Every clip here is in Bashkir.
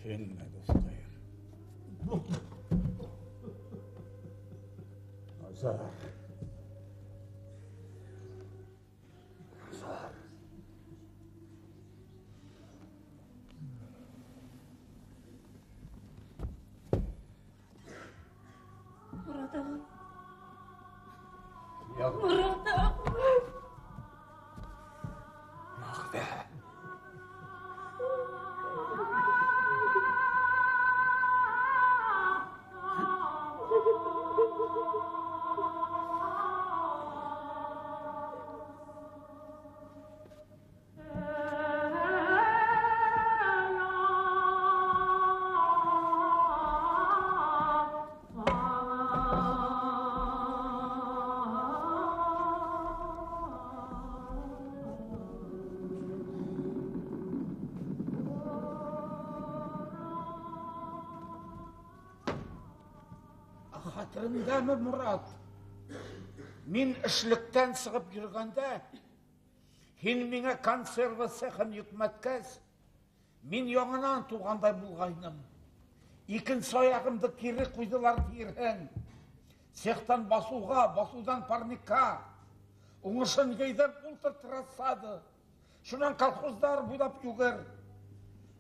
Эшенмә, дуҫҡайым. Азар. Азар. Морат ағай. Морат ағай. Мәғҙә. Хәтереңдәме, Морат? Мин эшлектән сығып йөрөгәндә, һин миңә консерва цехын йөкмәткәс, мин яңынан туғандай булғайным. Икенсе аяғымды кире ҡуйҙылар тиерһең. Цехтан басыуға, басыуҙан парникка. Уңышын йыйҙым, ултырт рассады. Шунан колхоздар буйлап йүгер.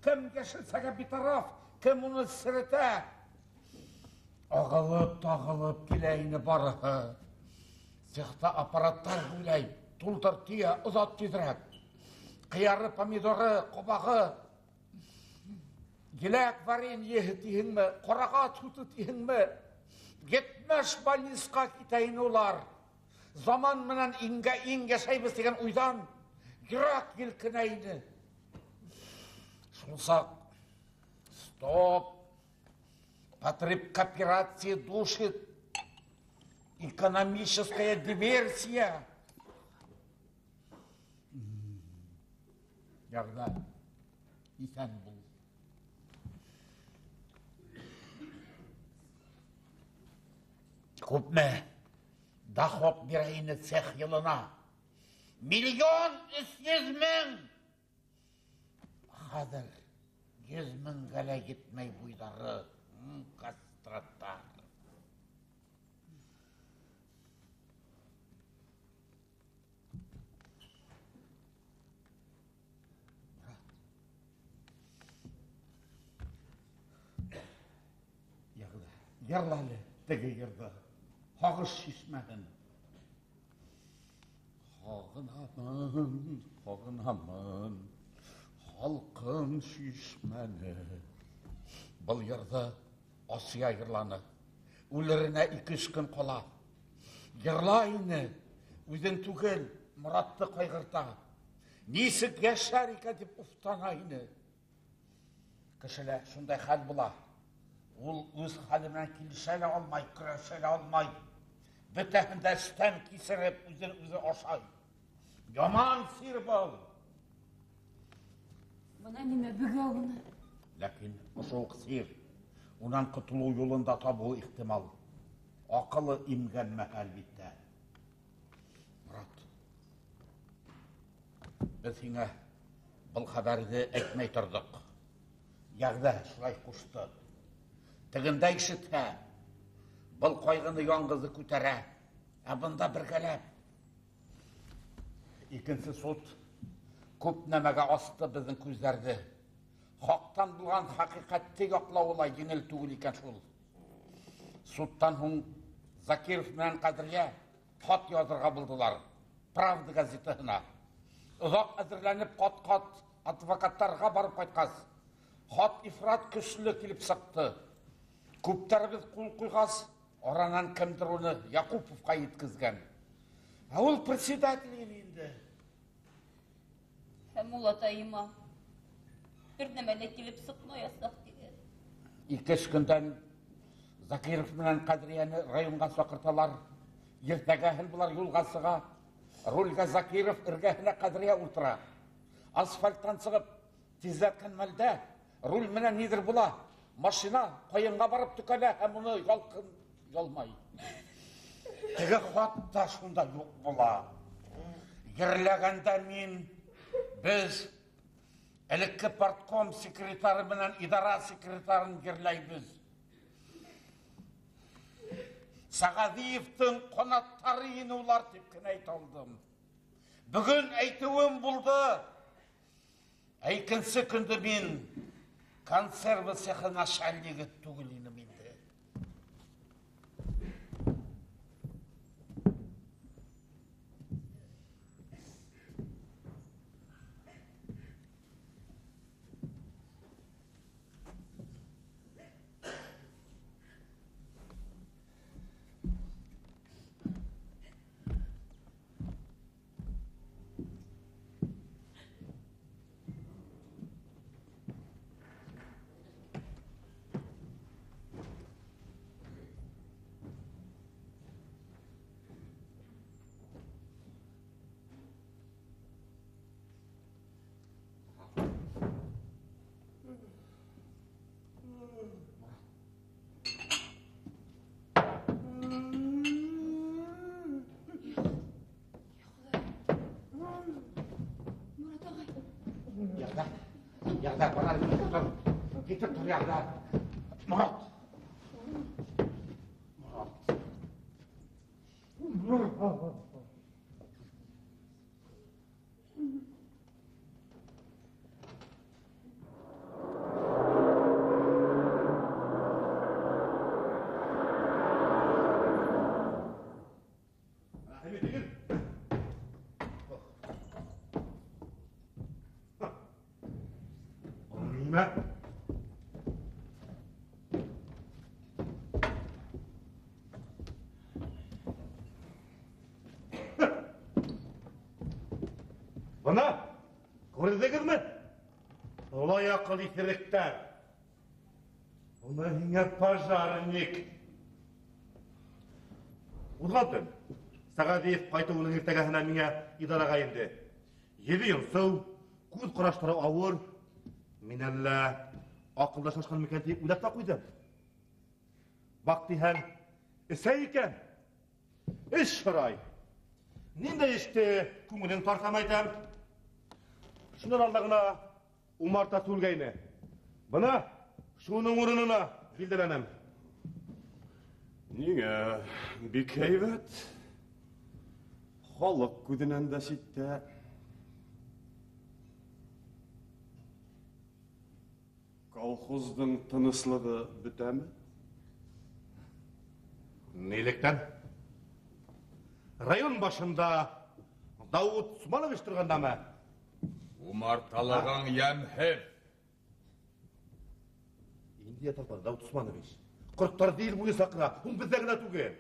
Кем йәшелсәгә битараф, кем уны серетә. Ағылып, тағылып килә ине барыһы. Цехта аппараттар гүләй, тултыр тия, оҙат тиҙерәк. Ҡыяры, помидоры, ҡабағы, еләк вареньеһы тиһеңме, ҡарағат һуты тиһеңме? Етмәш больницҡа китә ине улар. Заман менән иңгә иң йәшәйбеҙ тигән уйҙан йөрәк елкенә ине. Шул саҡ стоп! Потребкооперация душит. Экономическая диверсия. Яғда, иҫән бул. Күпме доход бирә ине цех йылына? 1 300 000! Хәҙер 100 меңгә лә етмәй буйҙары. Кастраттар. Йырла әле теге йырҙы. Һағыш шишмәһен. Һағынамын, һағынамын, һалҡын шишмәне. Был йырҙы Асия йырланы. Үлеренә 2-3 көн ҡала. Йырлай ине, үҙен түгел, Моратты ҡайғырта. Нисек йәшәр икән тип уфтана ине. Кешелә шундай хәл була. Ул үҙ хәле менән килешә лә алмай, көрәшә лә алмай. Бөтәһен дә эстән кисереп, үҙен үҙе ашай. Яман сир был. Бына нимә бөгә уны. Ләкин ошо уҡ сир унан ҡотолоу юлын да табыуы ихтимал. Аҡылы имгәнмәһә, әлбиттә. Морат, беҙ һиңә был хәбәрҙе әйтмәй торҙоҡ. Йәғҙә шулай ҡушты. Тегендә ишетһә, был ҡайғыны яңғыҙы күтәрә, ә бында бергәләп. Икенсе суд күп нәмәгә асты беҙҙең күҙҙәрҙе. Хаҡтан булған хәҡиҡәтте яҡлауы ла еңел түгел икән шул. Судтан һуң Закиров менән Ҡәҙриә хат яҙырға булдылар. Правда газетаһына. Оҙаҡ әҙерләнеп, ҡат-ҡат адвокаттарға барып ҡайтҡас, хат ифрат көслө килеп сыҡты. Күптәребеҙ ҡул ҡуйғас, аранан кемдер уны Яҡуповҡа еткеҙгән. Ә ул председатель ине инде. Һәм ул атайыма бер нәмә лә килеп сыҡмаясаҡ тигән. 2-3 көндән Закиров менән Ҡәҙриәне районға саҡырталар. Иртәгәһен былар юлға сыға. Рулгә Закиров, эргәһенә Ҡәҙриә ултыра. Асфальттан сығып, тиҙләткән мәлдә руль менән ниҙер була. Машина ҡайынға барып төкәлә һәм уны ялҡын ялмай. Теге хат та шунда юҡ була. Ерләгәндә мин, беҙ Элекке партком секретары менән идара секретарын ерләйбеҙ. Сағадиевтың ҡанаттары ине улар тип кенә әйтә алдым. Бөгөн әйтеүем булды. Ә икенсе көндө мин консерва цехы начальнигы түгел инем инде. Ярҙа, бара, китеп тор. Китеп тор, ярҙа. Морат. Морат. Бына, күрҙегеҙме? Олай аҡыл иҫеректәр. Уны һиңә пожарник. Уҙған төн Сағадиев ҡайтыуының иртәгәһенә миңә идараға инде. Йөҙө йонсоу, күҙ ҡараштары ауыр. Мин әллә аҡылда шашҡан микән тип уйлап та ҡуйҙым. Баҡ тиһәң, эсә икән. Эш һорай. Ниндәй эште күңелең тартам әйтәм. Шунан алда ғына умарта түлгәйне. Бына шуның урынына билдәләнәм. Ниңә бик һәйбәт. Халыҡ күҙенән дә ситтә. Колхоздың тыныслығы бөтәме? Нилектән? Район башында Дауыт Усманович торғандамы? Умарталығың йәмһеҙ. Индия талпаны Дауыт Усманович. Ҡорттарҙы ил буйы саҡыра, һуң беҙҙә генә түгел.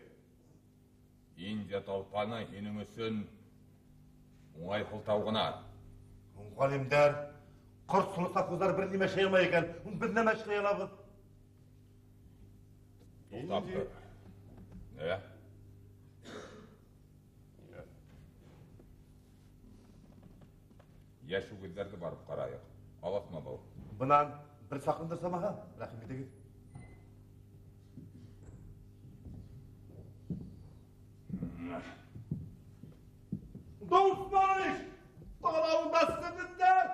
Индия талпаны һинең өсөн уңай һылтау ғына. Ғалимдар, ҡорт сулы совхоздар бер нимә эшләй алмай икән, һуң беҙ нәмә эшләй алабыҙ? Туҡтап тор. Ә? Йәш үгеҙҙәрҙе барып ҡарайыҡ. Алыҫмы был? Бынан бер саҡрымдыр самаһы, рәхим итегеҙ. Дауыт Усманович, талауында себендәр.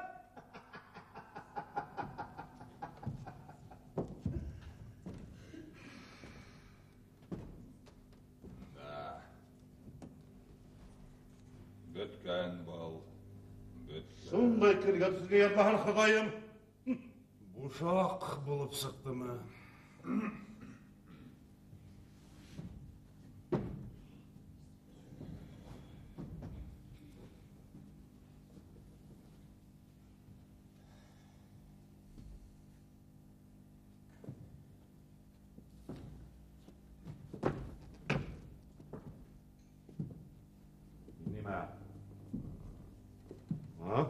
Бөткән был. Шундай кергә төшергә яҙмаһын Хоҙайым. Бушаҡ булып сыҡтымы? Нимә? А?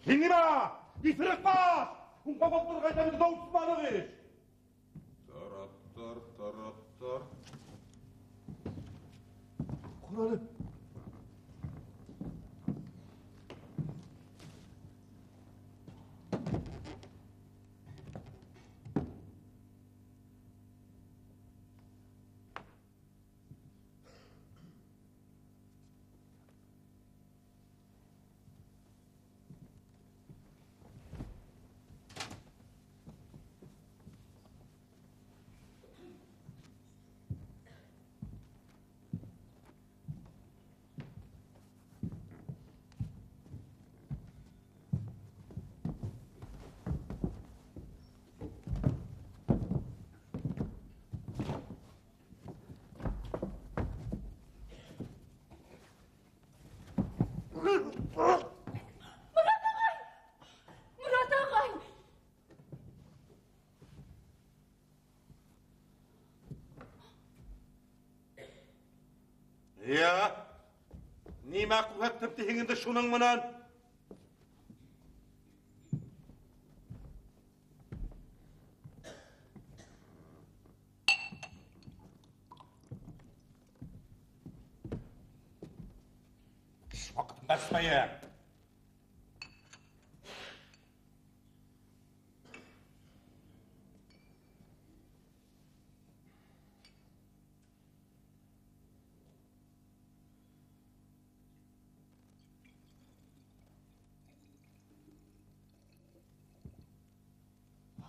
Һин нимә? Иҫерек баш! Уңға баҡтырға әйтәм инде, Дауыт Усманович! Тороп тор, тороп тор. Ҡара әле. Я, нимә күрһәттем тиһең инде шуның менән? Ваҡытында эшләйем.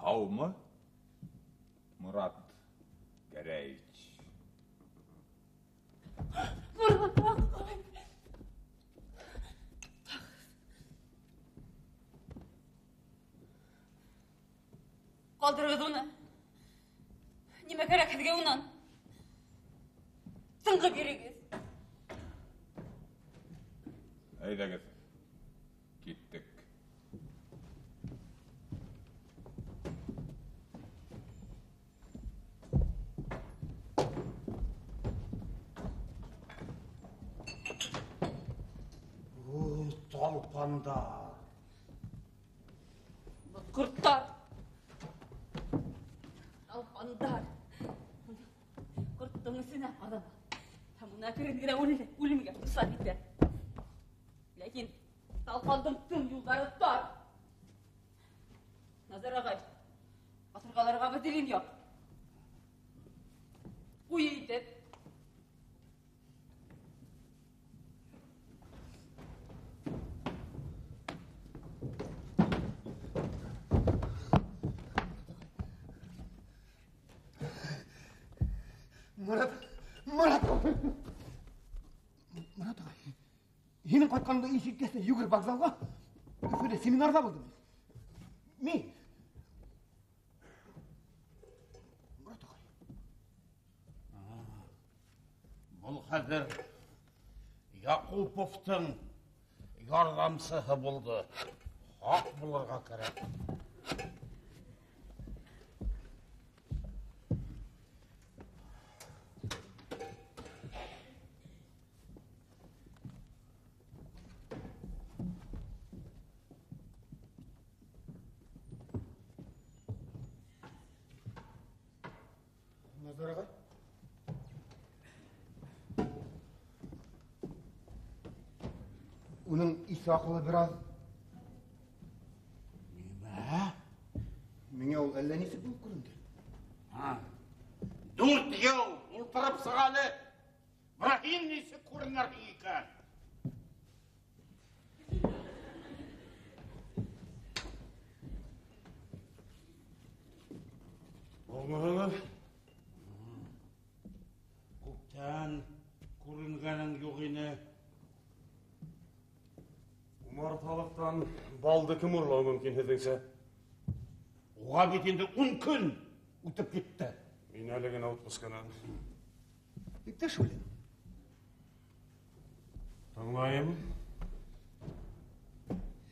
Һаумы, Мурат Гәрәевич? Мурат ағай! Ҡалдырығыҙ уны. Нимә кәрәк һеҙгә унан? Тынғы бирегеҙ. Әйҙәгеҙ, киттек. Талпандар. Ҡорттар. Талпандар. Ҡорттоң эсенә ҡаҙана. Һәм уны әкрен генә үлемгә дусар итә. Ләкин талпандың тын юлдары тар. Назар ағай, батырғаларға вазелин яҡ. Ҡуйы итеп. Мурат, Мурат ағай. Мурат ағай, һинең ҡайтҡаныңды ишеткәс тә йүгер вокзалға. Өфөлә семинарҙа булдым. Мин. Мурат ағай. Был хәҙер Яҡуповтың ярҙамсыһы булды. Һаҡ булырға кәрәк. Назар ағай. Уның иҫ аҡылы бер аҙ. Нимә? Миңә ул әллә нисек булып күренде. 4 йыл ултырып сыға әле. Бына һин нисек күренерһең икән? Булмағаныр. Күптән күренгәнең юҡ ине. Умарталыҡтан балды кем урлауы мөмкин һеҙҙеңсә? Уға бит инде 10 көн үтеп китте. Мин әле генә отпусканан. Иптәш Улин. Тыңлайым.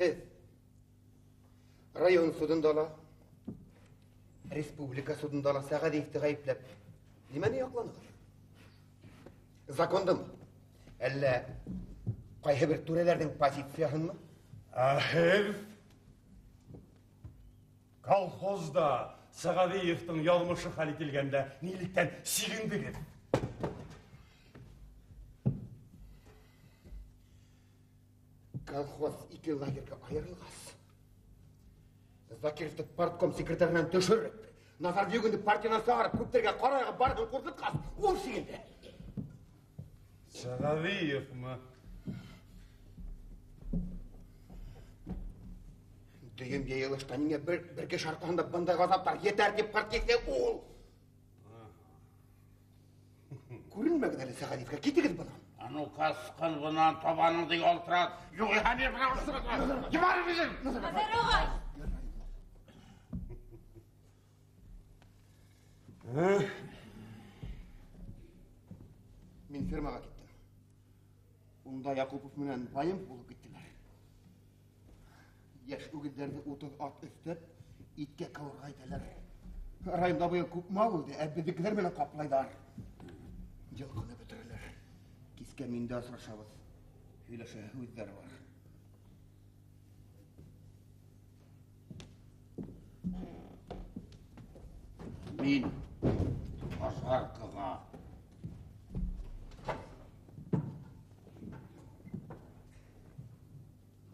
Һеҙ район судында ла, республика судында ла Сәғәҙиевте ғәйепләп нимәне яҡланығыҙ? Закондымы? Әллә ҡайһы бер түрәләрҙең позицияһынмы? Ә һеҙ колхозда Сәғәҙиевтең яҙмышы хәл ителгәндә нилектән сигендегеҙ? Колхоз ике лагерға айырылғас, Закировты партком секретарынан төшөрөп, Назар Дюгинды партиянан сығарып, күптәргә ҡарайға барыһын ҡурҡытҡас, ул сигенде. Сәғәҙиевме? Дөйөм йыйылышта ниңә бер кеше арҡаһында бындай ғазаптар етәр тип ҡарт киҫте ул. Күренмәгеҙ әле Сәғәҙиевкә, китегеҙ бынан. А ну-ка, сҡын бынан, табаныңды ялтырат. Юғиһә мин бына осратам. Ебәр мине! Назар ағай! Мин фермаға киттем. Унда Яҡупов менән байым булып киттеләр. Йәш үгеҙҙәрҙе 30 ат өҫтәп, иткә ҡыуырға итәләр. Районда быйыл күп мал үлде, ә беҙҙекеләр менән ҡаплайҙар. Йылҡыны бөтөрәләр. Кискә Кискә миндә осрашабыҙ. Һөйләшә һүҙҙәр бар. Мин пожаркаға.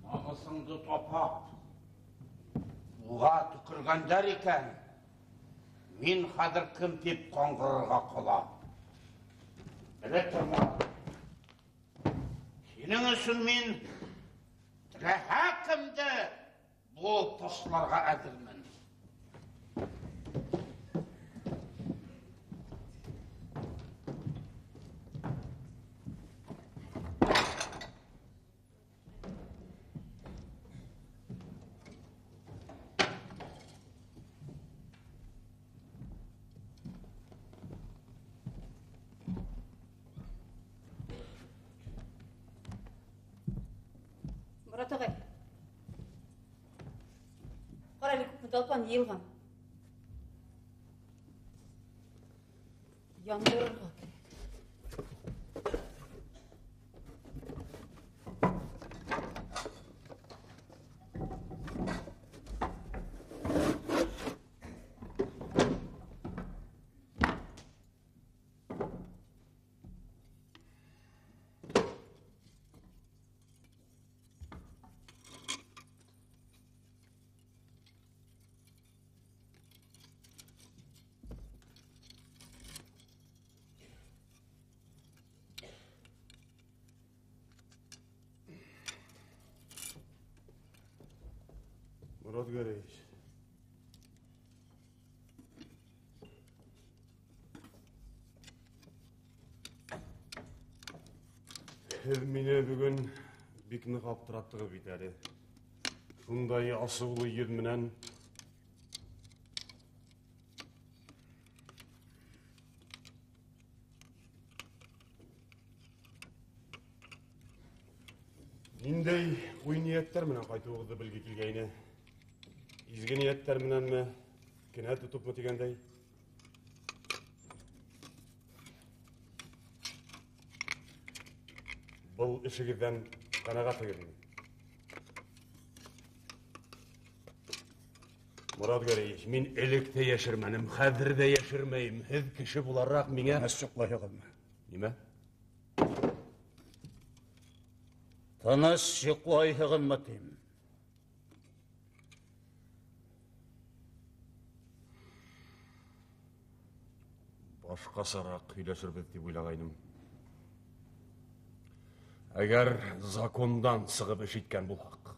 Намыҫыңды тапап, уға төкөргәндәр икән, мин хәҙер кем тип ҡаңғырырға ҡалам. Белә торма. Һинең өсөн мин теләһә кемде быуып ташларға әҙермен. Морат ағай, ҡара әле, күпме талпан йыйылған. Яндырырға кәрәк. Морат Гәрәевич. Һеҙ мине бөгөн бик ныҡ аптыраттығыҙ бит әле. Шундай асыулы йөҙ менән. Ниндәй уй-ниәттәр менән ҡайтыуығыҙҙы белге килгәйне. Изге ниәттәр менәнме, кенә тотопмы тигәндәй? Был эшегеҙҙән ҡәнәғәтһегеҙме? Морат Гәрәевич, мин элек тә йәшермәнем, хәҙер ҙә йәшермәйем. Һеҙ кеше булараҡ миңә... Тыныс йоҡлайһығыҙмы? Нимә? Тыныс йоҡлайһығыҙмы, тим. Башҡасараҡ һөйләшербеҙ тип уйлағайным. Әгәр закондан сығып эш иткән булһаҡ,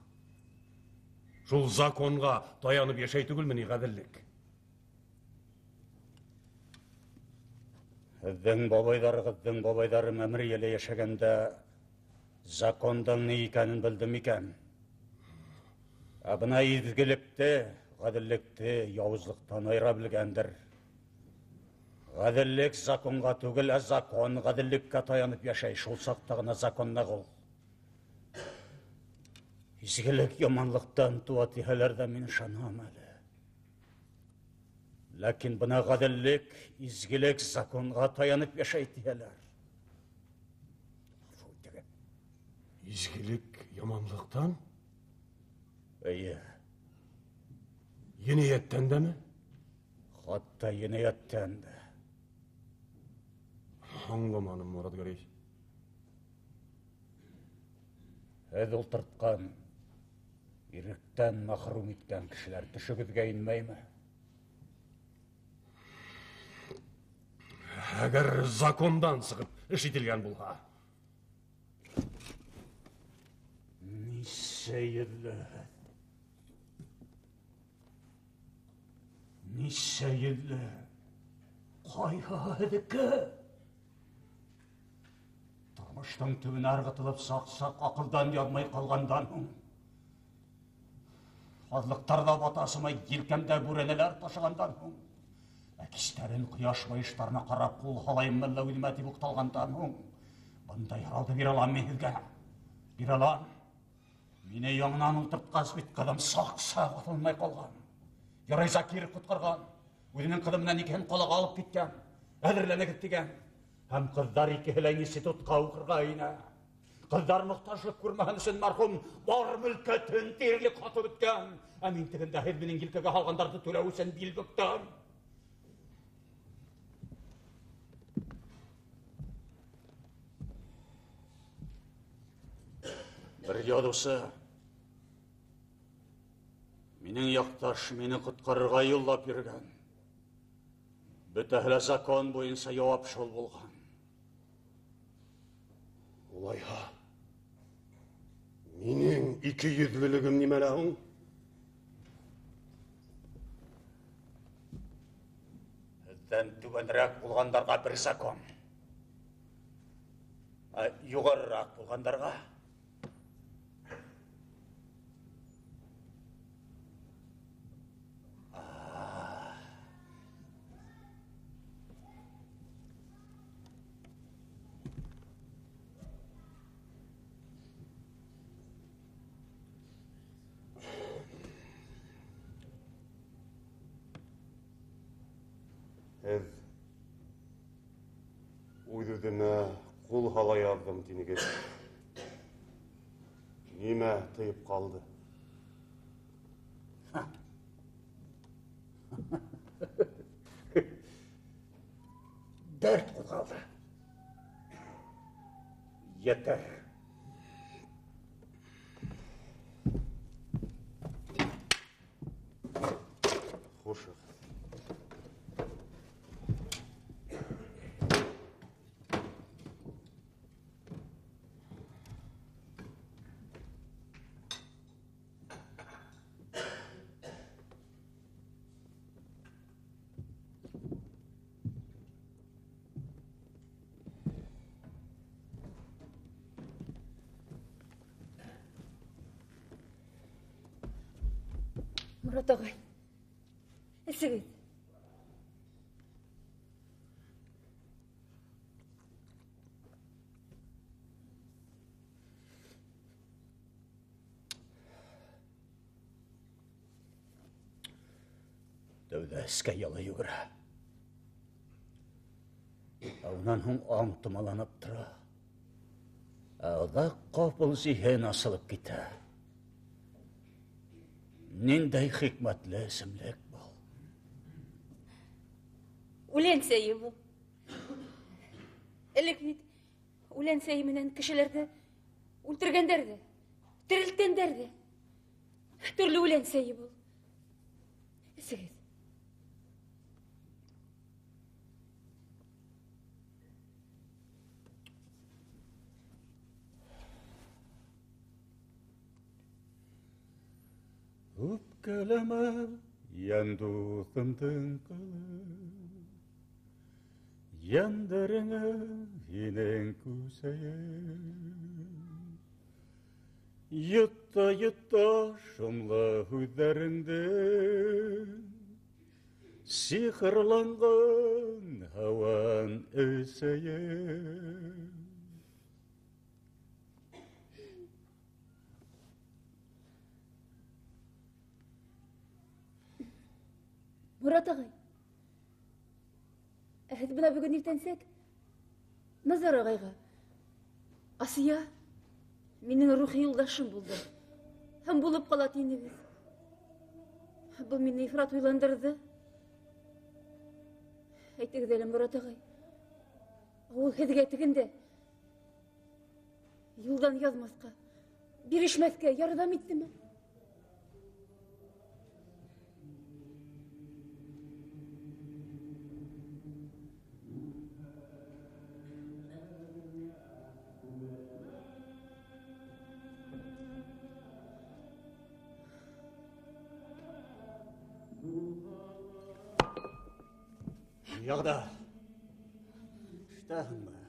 шул законға таянып йәшәй түгелме ни ғәҙеллек? Һеҙҙең бабайҙарығыҙҙың бабайҙары мәмерйәлә йәшәгәндә закондың ни икәнен белдем икән. Ә бына изгелекте, ғәҙеллекте яуызлыҡтан айыра белгәндер. Ғәҙеллек законға түгел, ә закон ғәҙеллеккә таянып йәшәй. Шул саҡта ғына закон ныҡ ул. Изгелек яманлыҡтан тыуа тиһәләр ҙә мин ышанам әле. Ләкин бына ғәҙеллек, изгелек законға таянып йәшәй тиһәләр. Ғәфү итегеҙ. Изгелек яманлыҡтан? Эйе. Енәйәттән дәме? Хатта енәйәттән дә. Аңламаным, Морат Гәрәевич. Һеҙ ултыртҡан, иректән мәхрүм иткән кешеләр төшөгөҙгә инмәйме? Әгәр закондан сығып эш ителгән булһа. Нисә йөҙлө? Нисә йөҙлө? Ҡайһы һеҙҙеке? Тормоштоң төбөнә ырғытылып саҡ-саҡ аҡылдан яҙмай ҡалғандан һуң, һаҙлыҡтарҙа батасымай елкәмдә бүрәнәләр ташығандан һуң, ә кистәрен ҡояш байыштарына ҡарап ҡул һалайым әллә үҙемә тип уҡталғандан һуң, бындай һорауҙы бирә алам мин һеҙгә. Бирә алам. Мине яңынан ултыртҡас бит ҡыҙым саҡ-саҡ аҫылынмай ҡалған. Ярай Закир ҡотҡарған, үҙенең ҡыҙы менән икеһен ҡалаға алып киткән, әҙерләнегеҙ тигән. Һәм ҡыҙҙар икеһе лә институтҡа уҡырға инә. Ҡыҙҙар мохтажлыҡ күрмәһен өсөн мәрхүм бар мөлкәтен тиерлек һатып бөткән. Ә мин тегендә һеҙ минең елкәгә һалғандарҙы түләү өсөн бил бөктөм. Бер яҙыусы минең яҡташ мине ҡотҡарырға юллап йөрөгән. Бөтәһе лә закон буйынса яуап шул булған. Улайһа, минең ике йөҙлөлөгөм нимәлә һуң? Һеҙҙән түбәнерәк булғандарға бер закон, ә юғарыраҡ булғандарға Һеҙ үҙ-үҙемә ҡул һала яҙҙым тинегеҙ. Нимә тыйып ҡалды? Дәрт ҡуҙғалды. Етәр. Хушығыҙ. Морат ағай, эсегеҙ. Тәүҙә эскә ялы йүгерә. Ә унан һуң аң томаланып тора. Ә оҙаҡ ҡапыл зиһен асылып китә. Ниндәй хикмәтле эсемлек был. Үлән сәйе был. Элек бит үлән сәйе менән кешеләрҙе үлтергәндәр ҙә, терелткәндәр ҙә. Төрлө үлән сәйе был. Эсегеҙ. Үпкәләмә, йән дуҫымдың ҡылы, йәндәреңә һинең күсәйем. Йотта-йотта шомло һүҙҙәреңде, сихырланған һауан эсәйем. Морат ағай, ә һеҙ бына бөгөн иртәнсәк Назар ағайға Асия минең рухи юлдашым булды һәм булып ҡала тинегеҙ. Был мине ифрат уйландырҙы. Әйтегеҙ әле, Морат ағай, ул һеҙгә тегендә юлдан яҙмаҫҡа, бирешмәҫкә ярҙам иттеме? Яғда, ишетәһеңме?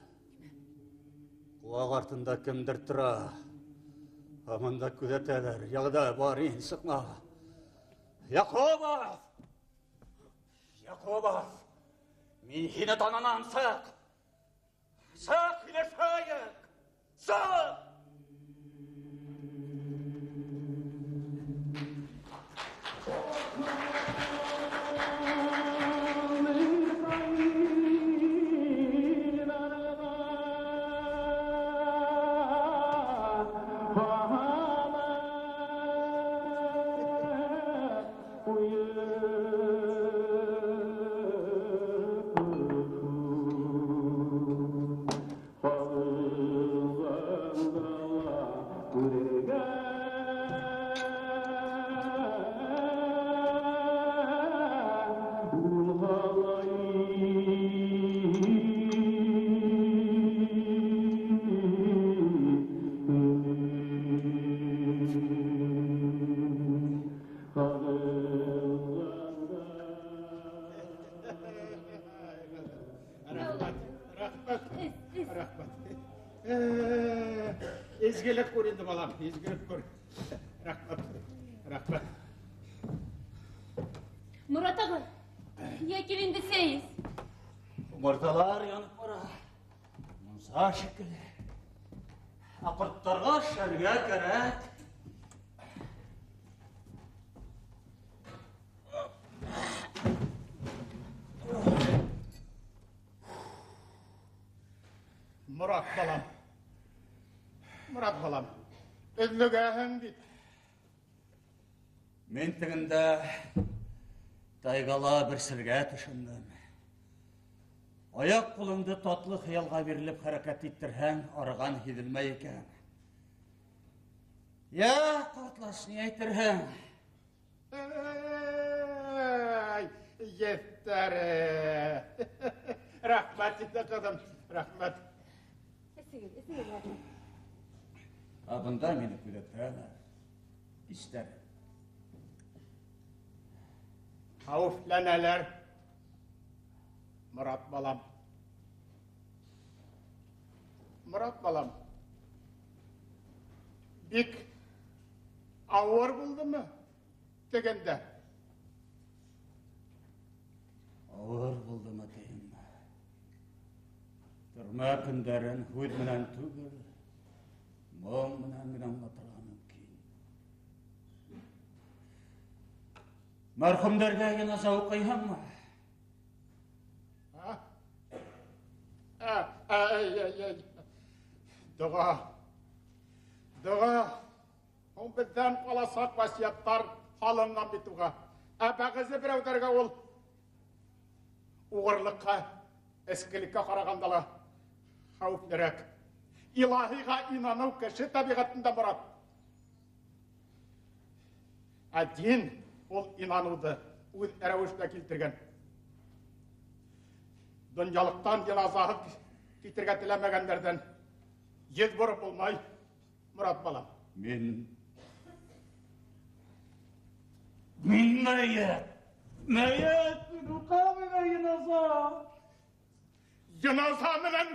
Ҡыуаҡ артында кемдер тора. Һаман да күҙәтәләр. Яғда, бар, ин, сыҡма. Яҡубов! Яҡубов! Мин һине таныным, сыҡ! Сыҡ, һөйләшәйек! Сыҡ! Рәхмәт. Изгелек күр инде, балам, изгелек күр. Рәхмәт, рәхмәт. Морат ағай, я кил инде сәй эс. Умарталар янып бара. Мунса шикелле. Ә ҡорттарға эшләргә кәрәк. Морат балам. Морат балам. Өҙлөгәһең бит. Мин тегендә тайгала бер сергә төшөндөм. Аяҡ ҡулыңды татлы хыялға бирелеп хәрәкәт иттерһәң, арыған һиҙелмәй икән. Йә, ҡартлас, ни әйтерһең? Эй, еҫтәре. Рәхмәт инде, ҡыҙым, рәхмәт. Эсегеҙ, эсегеҙ, рәхмәт. Ә бында мине күҙәтәләр. Истәр. Хәүефләнәләр. Морат балам. Морат балам. Бик ауыр булдымы тегендә? Ауыр булдымы тием. Төрмә көндәрен һүҙ менән түгел, моң менән генә аңлатырға мөмкин. Мәрхүмдәргә йыназа уҡыйһыңмы? Ай, Доға. Доға. Һуң беҙҙән ҡаласаҡ васыяттар һалынған бит уға. Ә бәғзе берәүҙәргә ул уғырлыҡҡа, эскелеккә ҡарағанда ла хәүефлерәк. Илаһиға инаныу кеше тәбиғәтендә, Морат. Ә дин ул инаныуҙы үҙ рәүешенә килтергән. Донъялыҡтан йыназаһыҙ китергә теләмәгәндәрҙән йөҙ бороп булмай, Морат балам. Мин мәйет. Мәйет, мин уҡамайым йыназа. Йыназа менән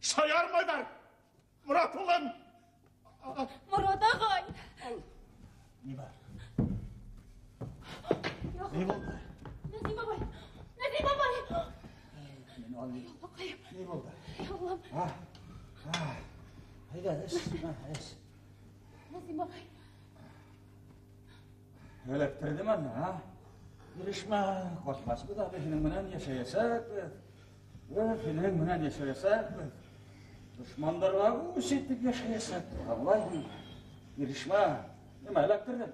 шаярмайҙар, Морат улым. Морат ағай. Ни бар? Ни булды? Нәзим абай, Нәзим абай. Мин алмайым. Ни булды? Аллам. Әйҙә, эс, эс. Нәзим ағай. Эләктерҙем әллә, а? Бирешмә, ҡурҡмаҫбыҙ әле, һинең менән йәшәйәсәкбеҙ. Беҙ һинең менән йәшәйәсәкбеҙ. Дошмандарға үс итеп йәшәйәсәкбеҙ, аңлайһыңмы? Бирешмә. Нимә эләктерҙең?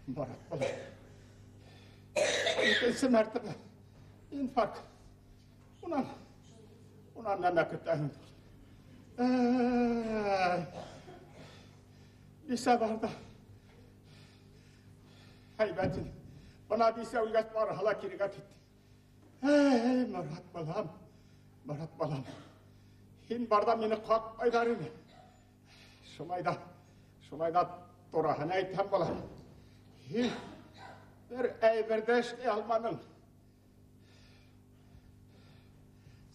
Морат балам. Икенсе мәртәбә инфаркт. Унан нәмә көтәһең? Бисә барҙа. Һәйбәт ине. Бына бисә үлгәс барыһы ла кирегә китте. Эй, Морат балам, Морат балам. Һин барҙа мине ҡаҡмайҙар ине. Шулай да, шулай да тураһын әйтһәм, балам. Һин бер әйберҙе эшләй алманың.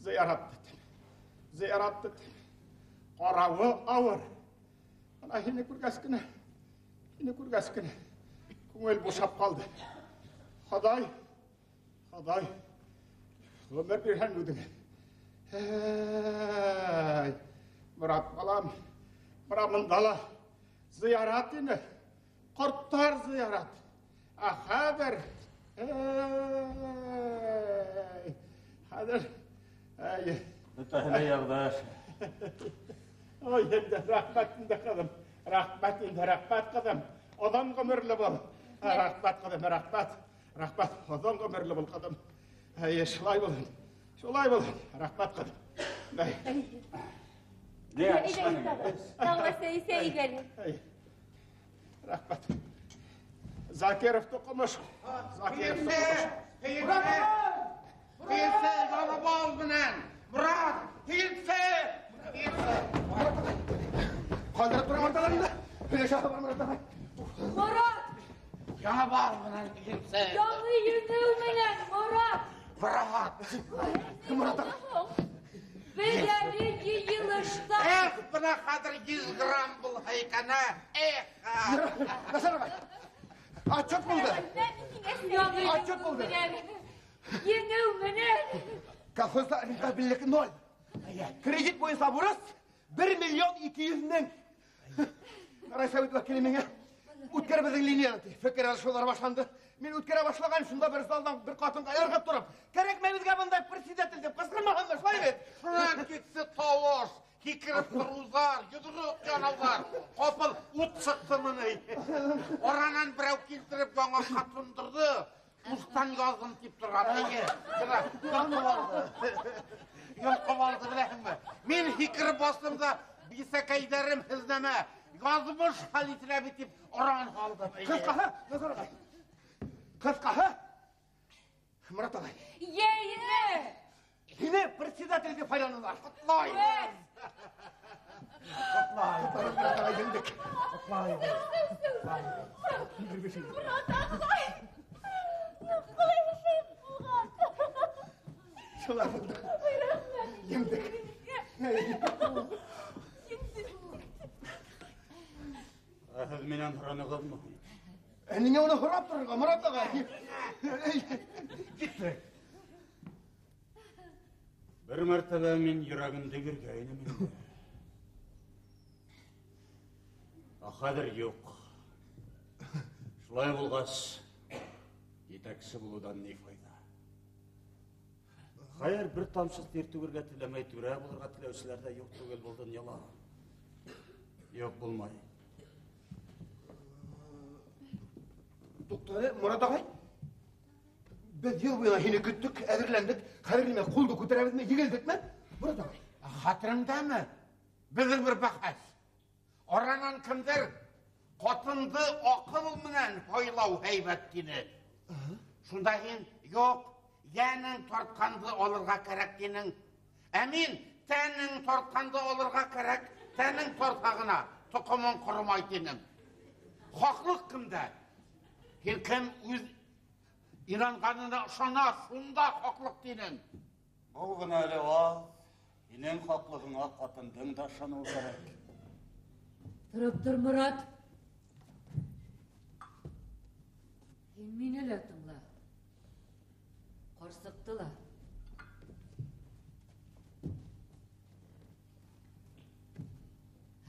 Зыярат тетем. Зыярат тетем. Ҡарауы ауыр. Бына һине күргәс кенә, һине күргәс кенә күңел бушап ҡалды. Хоҙай, Хоҙай, ғүмер бирһен үҙеңә. Эй, Морат балам, бына бында ла зыярат ине. Ҡорттар зыярат. Ә хәҙер, эй, хәҙер, эй. Бөтәһе лә яҡташ. Ой, инде рәхмәт инде, ҡыҙым. Рәхмәт инде, рәхмәт, ҡыҙым. Оҙон ғүмерле был. Рәхмәт, ҡыҙым, рәхмәт. Рәхмәт, оҙон ғүмерле был, ҡыҙым. Әй, шулай булһын. Шулай булһын. Рәхмәт, ҡыҙым. Әй. Тағы сәй сәй әле. Рәхмәт. Закиров тоҡомош. Закиров тоҡомош. Килсе, яңы бал менән. Морат, килсе. Ҡалдырып тора марталарыңды. Һөйләшә бар марталар. Морат! Яңы бал менән килсе. Яңы еңеү менән, Морат! Морат! Морат ағай! Беҙ әле йыйылышта. Эх, бына хәҙер 100 грамм булһа икән, ә? Эх! Назар ағай, отчет булды. Отчет булды. Еңеү менән. Колхозда рентабельлек 0. Кредит буйынса бурыс 1 200 000. Райсовет вәкиле миңә үткәр беҙҙең линияны ти. Фекер алышыуҙар башланды. Мин үткәрә башлаған, шунда бер залдан бер ҡатынға ырғып тороп, кәрәкмәй беҙгә бындай председатель тип ҡысҡырмағанмы, шулай бит? Шунан китте тауыш, һикереп тороуҙар, йоҙроҡ янауҙар. Ҡапыл ут сыҡтымы ни? Аранан берәү килтереп яңаҡҡа тондорҙо. Устан яҙҙым тип торған. Эйе, бына йолҡоп алды. Йолҡоп алды, беләһеңме? Мин һикереп бастым да, бисәкәйҙәрем һеҙ нәмә, яҙмыш хәл ителә бит тип оран һалдым. Ҡыҫҡаһы, Назар ағай. Ҡыҫҡаһы, Морат ағай. Йәйе! Һине председатель тип һайланылар. Ҡотлайбыҙ. Ҡотлайбыҙ. Морат ағай, еңдек. Ҡотлайбыҙ. Морат ағай! Ҡалай шәп булған. Шулай булды. Еңдек. Ә һеҙ минән һоранығыҙмы? Ә ниңә уны һорап торорға, Морат ағай? Киттек. Бер мәртәбә мин йөрәгемде биргәйнем инде. Ә хәҙер юҡ. Шулай булғас, етәксе булыуҙан ни файҙа? Хәйер, бер тамсы тир түгергә теләмәй, түрә булырға теләүселәр ҙә юҡ түгел был донъяла. Юҡ булмай. Туҡта әле, Морат ағай. Беҙ йыл буйына һине көттөк, әҙерләндек. Хәҙер нимә, ҡулды күтәрәбеҙме, еңелдекме? Морат ағай. Хәтереңдәме? Беҙҙең бер бәхәс. Аранан кемдер ҡатынды аҡыл менән һайлау һәйбәт тине. Шунда һин, юҡ, йәнең тартҡанды алырға кәрәк тинең. Ә мин тәнең тартҡанды алырға кәрәк, тәнең тартһа ғына тоҡомоң ҡоромай тинем. Хаҡлыҡ кемдә? Һин кем үҙ инанғанына ышана, шунда хаҡлыҡ тинең. Был ғына әле аҙ. Һинең хаҡлығыңа ҡатындың да ышаныуы кәрәк. Тороп тор, Морат. Һин мине лә тыңла. Ҡарсыҡты ла.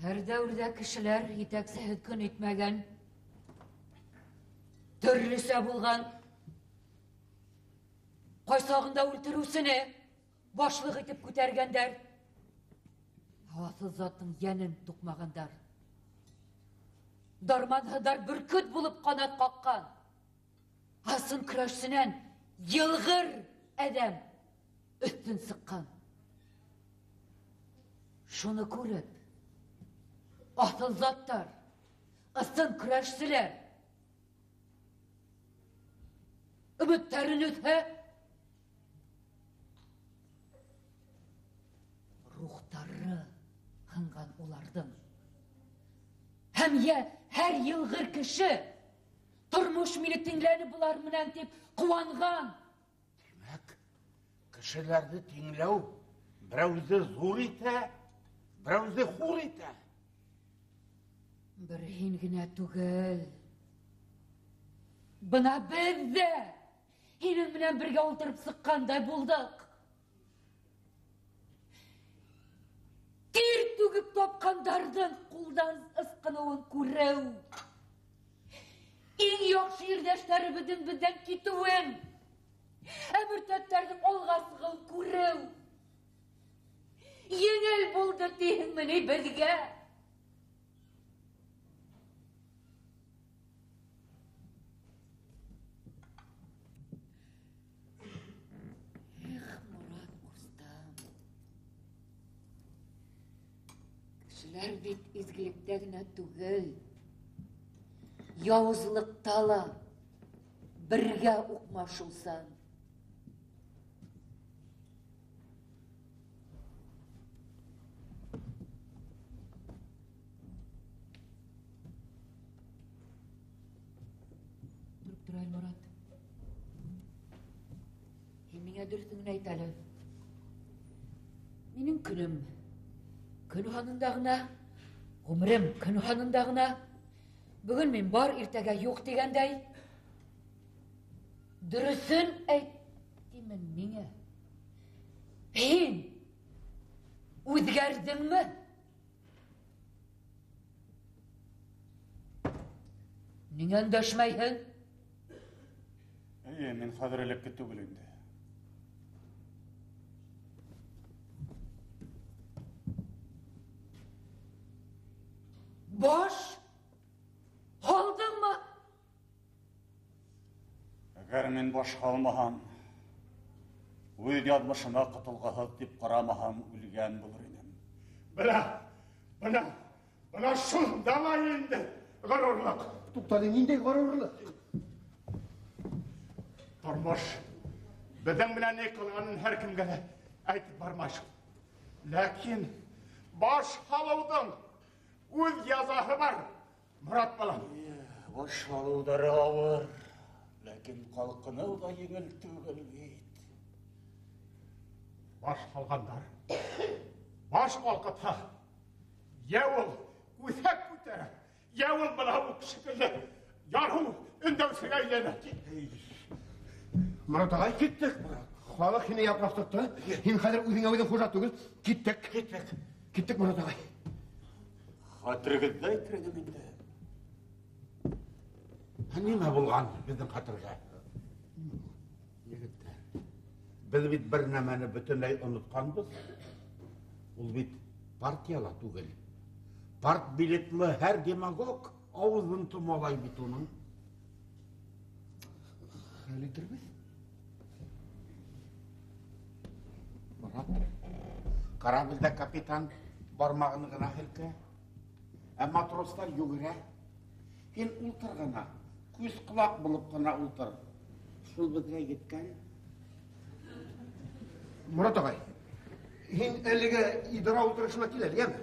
Һәр дәүерҙә кешеләр етәксеһеҙ көн итмәгән, төрлөсә булған. Ҡайсағында үлтереүсене башлыҡ итеп күтәргәндәр. Аҫыл заттың йәнен туҡмағандар. Дарманһыҙҙар бөркөт булып ҡанат ҡаҡҡан. Асын көрәшсенән йылғыр әҙәм өҫтөн сыҡҡан. Шуны күреп, аҫыл заттар, ысын көрәшселәр өмөттәрен өҙһә, рухтары һынған уларҙың. Һәм йә һәр йылғыр кеше тормош мине тиңләне былар менән тип ҡыуанған. Тимәк, кешеләрҙе тиңләү берәүҙе ҙур итә, берәүҙе хур итә. Бер һин генә түгел. Бына беҙ ҙә һинең менән бергә ултырып сыҡҡандай булдыҡ. Тир түгеп тапҡандарҙың ҡулдан ысҡыныуын күреү, иң яҡшы ерҙәштәребеҙҙең беҙҙән китеүен, ә мөртәттәрҙең алға сығыуын күреү еңел булды тиһеңме ни беҙгә? Эх, Морат ҡустым. Кешеләр бит изгелектә генә түгел, яуызлыҡта ла бергә уҡмашыусан. Тороп тор әле, Морат. Һин миңә дөрөҫөн генә әйт әле. Минең көнөм көн һанында ғына, ғүмерем көн һанында ғына. Бөгөн мин бар, иртәгә юҡ тигәндәй. Дөрөҫөн әйт тимен миңә. Һин үҙгәрҙеңме? Ниңә өндәшмәйһең? Эйе, мин хәҙер элекке түгел инде. Баш һалдыңмы? Әгәр мин баш һалмаһам, үҙ яҙмышыма ҡотолғоһоҙ тип ҡарамаһам, үлгән булыр инем. Бына, бына, бына шунда ла инде ғорурлыҡ. Туҡтале, ниндәй ғорурлыҡ? Тормош беҙҙең менән ни ҡылғанын һәр кемгә лә әйтеп бармай шул. Ләкин баш һалыуҙың үҙ язаһы бар, Морат балам. Баш һалыуҙары ауыр, ләкин ҡалҡыныу ҙа еңел түгел бит. Баш һалғандар баш ҡалҡытһа, йә ул күҫәк күтәрә, йә ул бына уҡ шикелле ярһыу өндәүсегә әйләнә. Морат ағай, киттек. Халыҡ һине яҡлап тотто. Һин хәҙер үҙеңә үҙең хужа түгел. Киттек. Киттек. Киттек, Морат ағай. Хәтерегеҙҙе әйтер инем инде. Нимә булған беҙҙең хәтергә? Егеттәр, беҙ бит бер нәмәне бөтөнләй онотҡанбыҙ. Ул бит партияла түгел. Партбилетлы һәр демагог ауыҙын томалай бит уның. Хәл итербеҙ. Морат, кораблдә капитан бармағын ғына һелкә, ә матростар йүгерә. Һин ултыр ғына, күҙ ҡолаҡ булып ҡына ултыр. Шул беҙгә еткән. Морат ағай, һин әлегә идара ултырышына кил әле, йәме?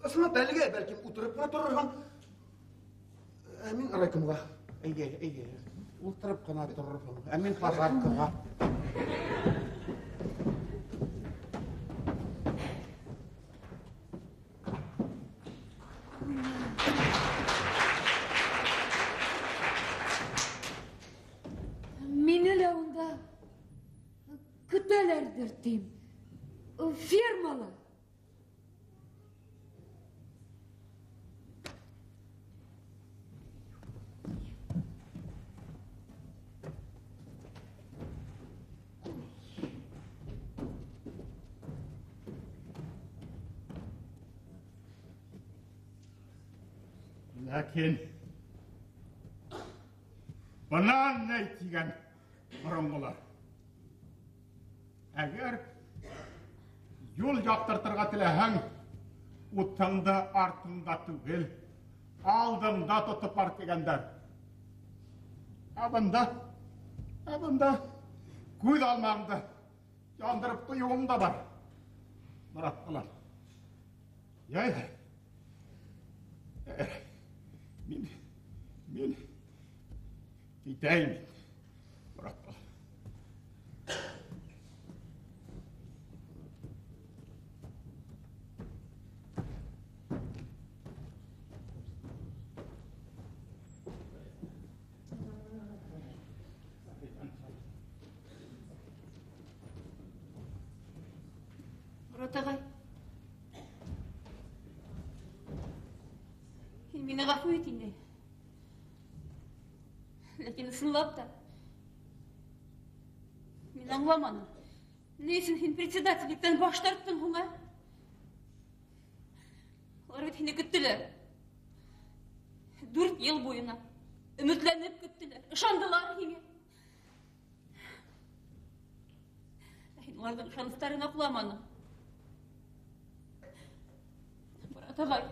Ысынлап әлегә, бәлкем, ултырып ҡына торорһоң. Ә мин райкомға. Эйе, эйе, ултырып ҡына торорһоң. Ә мин пожаркаға. Мине лә унда көтәләрҙер тим. Фермала. Ләкин бына ни тигән боронғолар. Әгәр юл яҡтыртырға теләһәң, утыңды артыңда түгел, алдыңда тотоп бар тигәндәр. Ә бында күҙ алмаңды яндырып ҡуйыуым да бар. Морат балам. Йәй. Мин китәйем, Морат балам. Морат ағай, һин мине ғәфү ит инде. Ләкин ысынлап та мин аңламаным. Ни өсөн һин председателлектән баш тарттың һуң, ә? Улар бит һине көттөләр. 4 йыл буйына өмөтләнеп көттөләр, ышандылар һиңә. Ә һин уларҙың ышаныстарын аҡламаның. Морат ағай,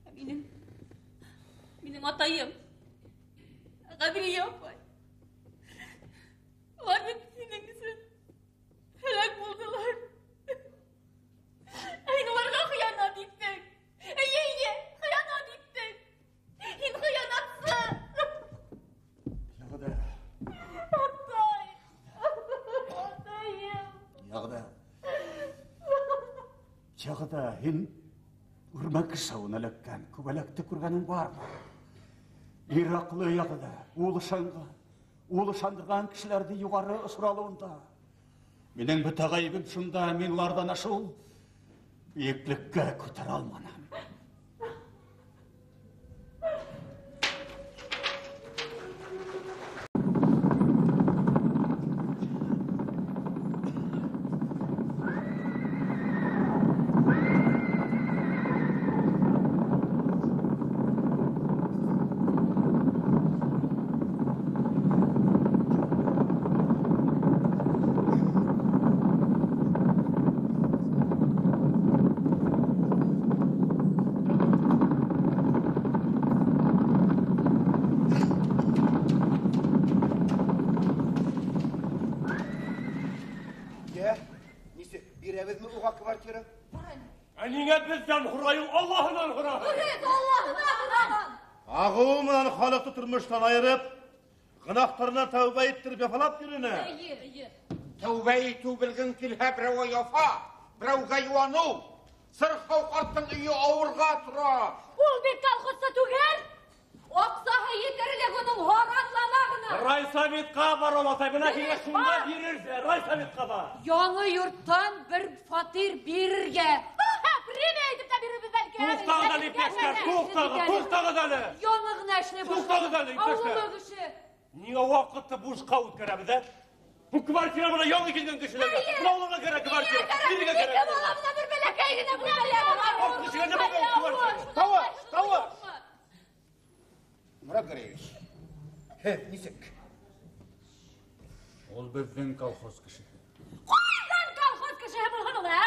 ә минең атайым, Ғәбриә апай, улар бит һинең өсөн һәләк булдылар. Ә һин уларға хыянат иттең. Эйе, эйе, хыянат иттең. Һин хыянатсы. Яғыда. Яғҙа. Яғҙа, һин үрмәк шауына эләккән күбәләкте күргәнең бармы? Ир аҡлы яғҙа, ул ышанған, ул ышандырған кешеләрҙе юғары осора алыуында. Минең бөтә ғәйебем шунда, мин уларҙан шул бейеклеккә күтәрә алманым. Тормоштан айырып, гөнаһтарынан тәүбә иттереп яфалап йөрөнә. Тәүбә итеү белгең килһә, берәүгә яфа, берәүгә юаныу. Сырхау ҡарттың өйө ауырға тора. Ул бит колхозсы түгел. Аҡсаһы етерлек уның һаранлана ғына. Райсоветҡа бар олатай, бына һиңә шунда бирерҙәр, райсоветҡа бар. Яңы йорттан бер фатир бирергә. Премия итеп тә бирербеҙ бәлки. Туҡтағыҙ әле, иптәштәр, туҡтағыҙ, туҡтағыҙ әле. Яңы ғына эшләй башлаған. Туҡтағыҙ әле, иптәштәр. Ауыллыҡ эше. Ниңә ваҡытты бушҡа үткәрәбеҙ, ә? Был квартира бына яңы килгән кешеләргә. Бына уларға кәрәк квартира. Бирергә кәрәк. Ике бала бына бер бәләкәй генә бүлмәлә бар. Кешегә нимә квартира? Тауыш, тауыш. Мурат Гәрәевич, һеҙ нисек? Ул беҙҙең колхоз кешеһе. Ҡайҙан колхоз кешеһе булһын ул, ә?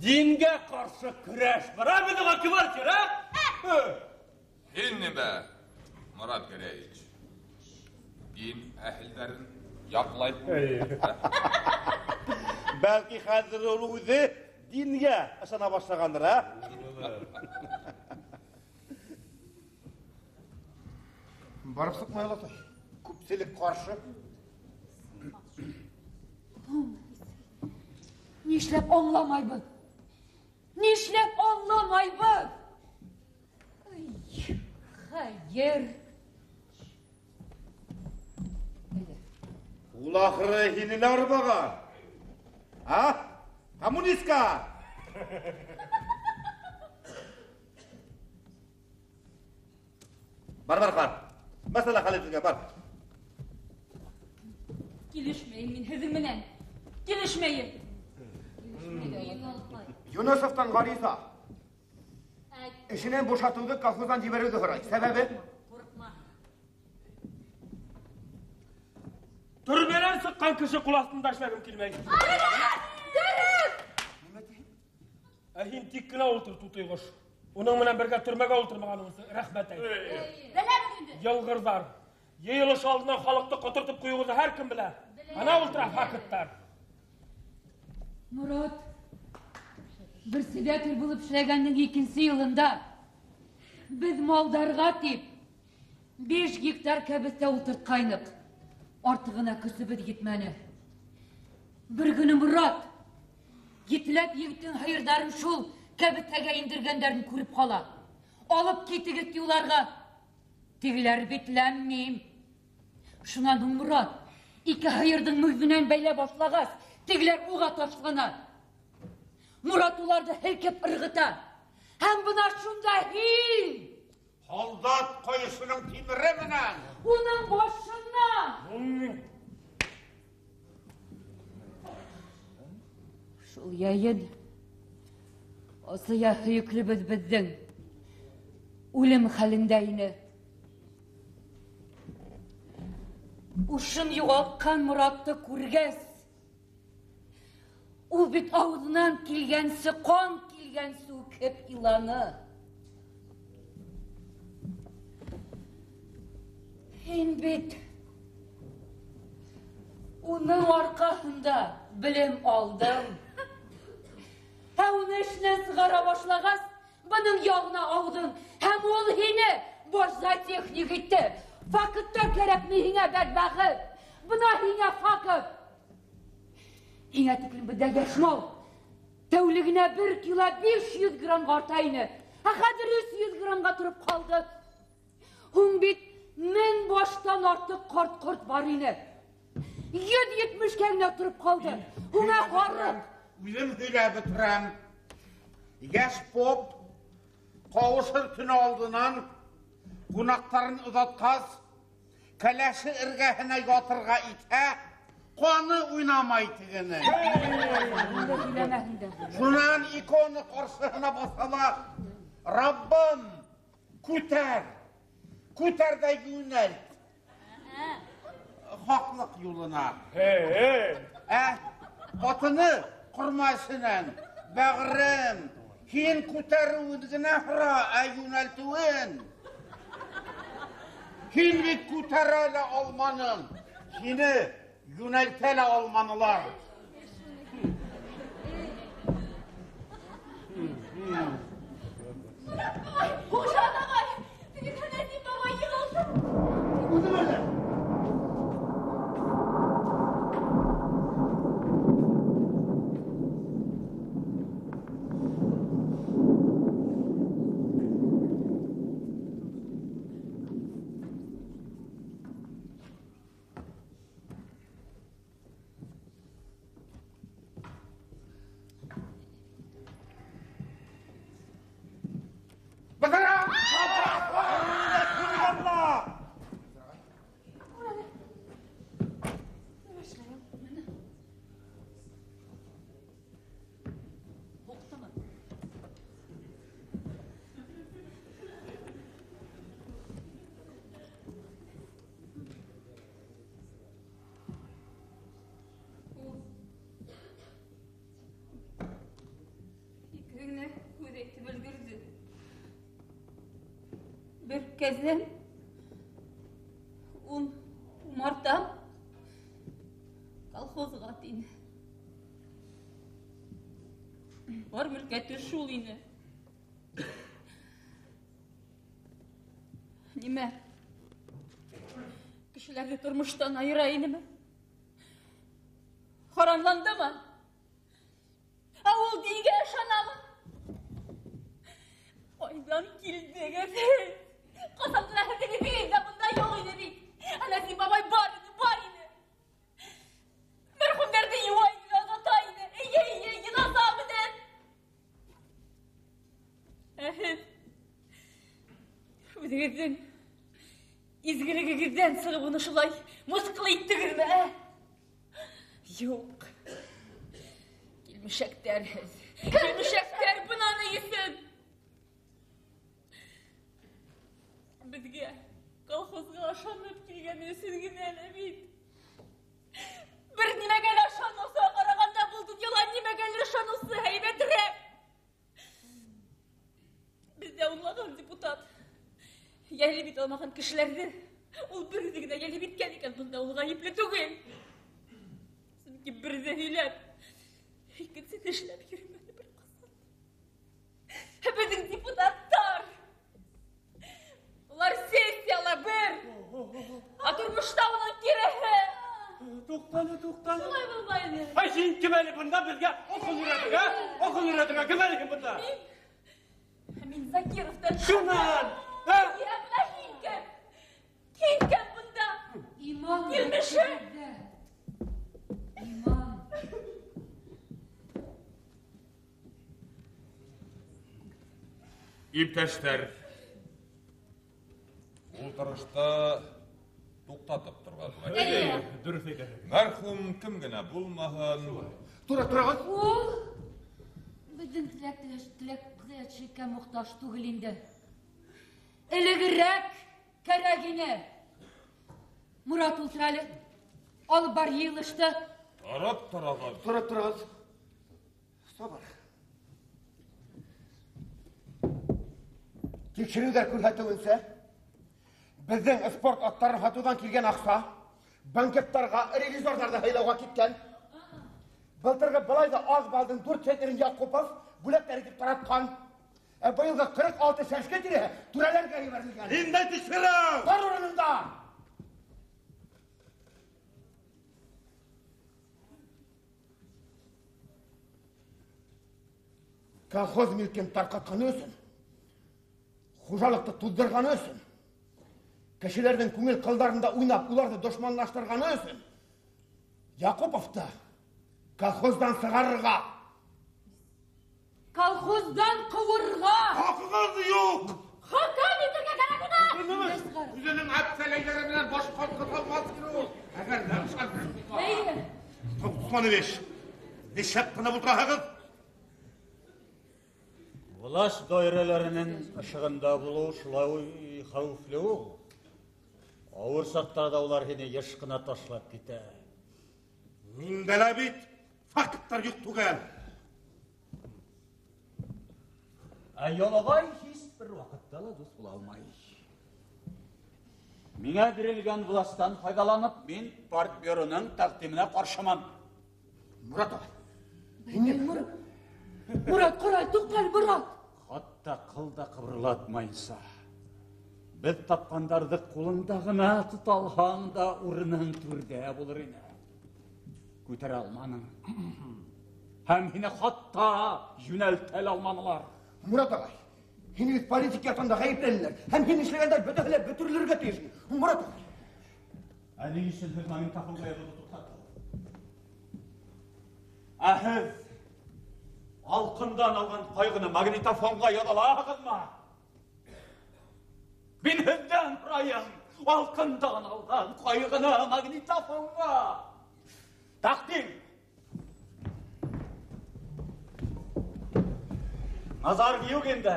Дингә ҡаршы көрәш бара беҙ уға квартира, ә? Һин нимә, Мурат Гәрәевич? Дин әһелдәрен яҡлай. Бәлки хәҙер ул үҙе дингә ышана башлағандыр, ә? Барып сыҡмай, олатай. Күпселек ҡаршы. Нишләп аңламайбыҙ? Нишләп аңламайбыҙ? Ай, хәйер. Ул ахыры һине лә арбаған. А? Коммунистка! Бар, бар, бар. Мәсьәлә хәл ителгән, бар. Килешмәйем мин һеҙҙең менән. Килешмәйем. Юнусовтан ғариза. Эшенән бушатыуҙы колхоздан ебәреүҙе һорай. Сәбәбе? Ҡурҡма. Төрмәнән сыҡҡан кеше ҡул аҫтында эшләгем килмәй. Дөрөҫ! Ә һин тик кенә ултыр, тутыйғош. Уның менән бергә төрмәгә ултырмағаның өсөн рәхмәт әйт. Беләбеҙ инде. Йылғырҙар. Йыйылыш алдынан халыҡты ҡотортоп ҡуйыуығыҙҙы һәр кем белә. Ана ултыра факттар. Мурат, председатель булып эшләгәндең икенсе йылында беҙ малдарға тип 5 гектар кәбеҫтә ултыртҡайныҡ. Артығына көсөбөҙ етмәне. Бер көнө Мурат етләп егеттең һыйырҙарын шул кәбеҫтәгә индергәндәрен күреп ҡала. Алып китегеҙ ти уларға. Тегеләр бит ләм-мим. Шунан һуң Мурат ике һыйырҙың мөгөҙөнән бәйләп башлағас, тегеләр уға ташлана. Мурат уларҙы һелкеп ырғыта. Һәм бына шунда һин! Һалдат ҡойошоноң тимере менән! Уның башына! Шул йәйен Асия һөйөклөбөҙ беҙҙең үлем хәлендә ине. Ушын юғалтҡан Муратты күргәс, ул бит ауыҙынан килгәнсе, ҡан килгәнсе үкһеп иланы. Һин бит уның арҡаһында белем алдың. Ә уны эшенән сығара башлағас, бының яғына ауҙың. Һәм ул һине баш зоотехник итте. Факттар кәрәкме һиңә, бәдбәхет? Бына һиңә факт. Иңә тиклем беҙҙә йәш мал. Тәүлегенә 1 кило 500 граммға арта ине. Ә хәҙер 300 граммға тороп ҡалды. Һуң бит 1000 баштан артыҡ ҡарт-ҡорт бар ине. 170-кә генә тороп ҡалды. Һуңа һарыҡ. Үҙем һөйләп бөтөрәм. Йәш поп ҡауышыр төнө алдынан ҡунаҡтарын оҙатҡас, кәләше эргәһенә ятырға итһә, ҡаны уйнамай тегене. Шунан икона ҡаршыһына баҫа ла, Раббым, күтәр, күтәр ҙә йүнәлт. Хаҡлыҡ юлына. Ә ҡатыны ҡорма эсенән, бәғерем, һин күтәреүен генә һора, ә йүнәлтеүен. Һин бит күтәрә лә алманың, һине йүнәлтә лә алманылар. Хужа ағай, теге Нәзим бабай йығылды. Үҙем әле. Бер кәзәм, ун умартам колхозға тине. Бар мөлкәте шул ине. Нимә? Кешеләрҙе тормоштан айыра инеме? Харанландымы? Ә ул дингә ышанамы? Ҡайҙан килдегеҙ? Ҡасан ғына һеҙҙең үҙегеҙ ҙә бында юҡ ине бит. Ә Нәзим бабай бар ине, бар ине. Мәрхүмдәрҙе йыуа ине, оҙата ине. Эйе, эйе, йыназа менән. Ә һеҙ үҙегеҙҙең изгелегегеҙҙән сығып уны шулай мыҫҡыл иттегеҙме, ә? Юҡ. Килмешәктәр һеҙ. Килмешәктәр бынан эйесен. Беҙгә колхозға ышанып килгән өсөн генә лә бит. Бер нимәгә лә ышаныусыға ҡарағанда был донъяла нимәгәлер ышаныусы һәйбәтерәк. Беҙҙә унлаған депутат йәлеп итә алмаған кешеләрҙе ул бер үҙе генә йәлеп иткән икән, бында ул ғәйепле түгел. Сөнки берҙе һөйләп, икенсене эшләп йөрөмәне бер ҡасан. Беҙҙең депутаттар улар сессияла бер, ә тормошта уның киреһе. Туҡтаны, туҡтаны. Шулай булмай әле. Ай, һин кем әле бында беҙгә аҡыл өйрәтергә, ә? Аҡыл өйрәтергә кем әле һин бында? Мин Закировтан. Шунан, ә? Йә, бына һин кем? Һин кем бында? Иман. Килмешәк. Иман. Иптәштәр, ултырышта туҡтатып торға тура килә. Дөрөҫ әйтәһең. Мәрхүм кем генә булмаһын. Тура, торағыҙ. Ул беҙҙең теләккә мохтаж түгел инде. Элегерәк кәрәк ине. Мурат ултыра әле. Алып бар йыйылышты. Тороп торағыҙ. Тороп торағыҙ. Сабыр. Тикшереүҙәр күрһәтеүенсә, беҙҙең спорт аттарын һатыуҙан килгән аҡса банкеттарға, ревизорҙарҙы һыйлауға киткән. Былтырғы былай ҙа аҙ балдың 4 центнерын Яҡупов бүләктәр итеп таратҡан. Ә быйылғы 46 шәшке тиреһе түрәләргә ебәрелгән. Ниндәй тикшереү? Тор урыныңда! Колхоз милкен тарҡатҡаны өсөн, хужалыҡты туҙҙырғаны өсөн, кешеләрҙең күңел ҡылдарында уйнап, уларҙы дошманлаштырғаны өсөн Яҡуповты колхоздан сығарырға. Колхоздан ҡыуырға. Хаҡығыҙ юҡ. Хөкөм итергә кәрәк уны. Үҙенең әпсәләйҙәре менән баш ҡалҡыта алмаҫ ул. Әгәр Эйе. Усманович, нишләп тынып ултыраһығыҙ? Власть даирәләренең ышығында булыу шулай хәүефле ул. Ауыр саҡтарҙа улар һине йыш ҡына ташлап китә. Миндә лә бит факттар юҡ түгел. Ә ялағай һис бер ваҡытта ла дуҫ була алмай. Миңә бирелгән властан файҙаланып, мин партбюроның тәҡдименә ҡаршымын. Морат ағай. Морат, ҡарай, туҡтал, Морат. Хатта ҡыл да ҡыбырлатмайынса, беҙ тапҡандарҙы ҡулыңда ғына тота алһаң да урының түрҙә булыр ине. Күтәрә алманың. Һәм һине хатта йүнәлтә лә алманылар. Морат ағай, һине бит политик яҡтан да ғәйепләнеләр. Һәм һин эшләгәндәр бөтәһе лә бөтөрөлөргә тейеш. Морат ағай. Ә ни өсөн һеҙ магнитофонға яҙыуҙы туҡтаттығыҙ? Ә һеҙ алҡындан алған ҡайғыны магнитофонға яҙа алаһығыҙмы? Мин һеҙҙән һорайым, алҡындан алған ҡайғыны магнитофонға. Тәҡдим. Назар Вьюгинды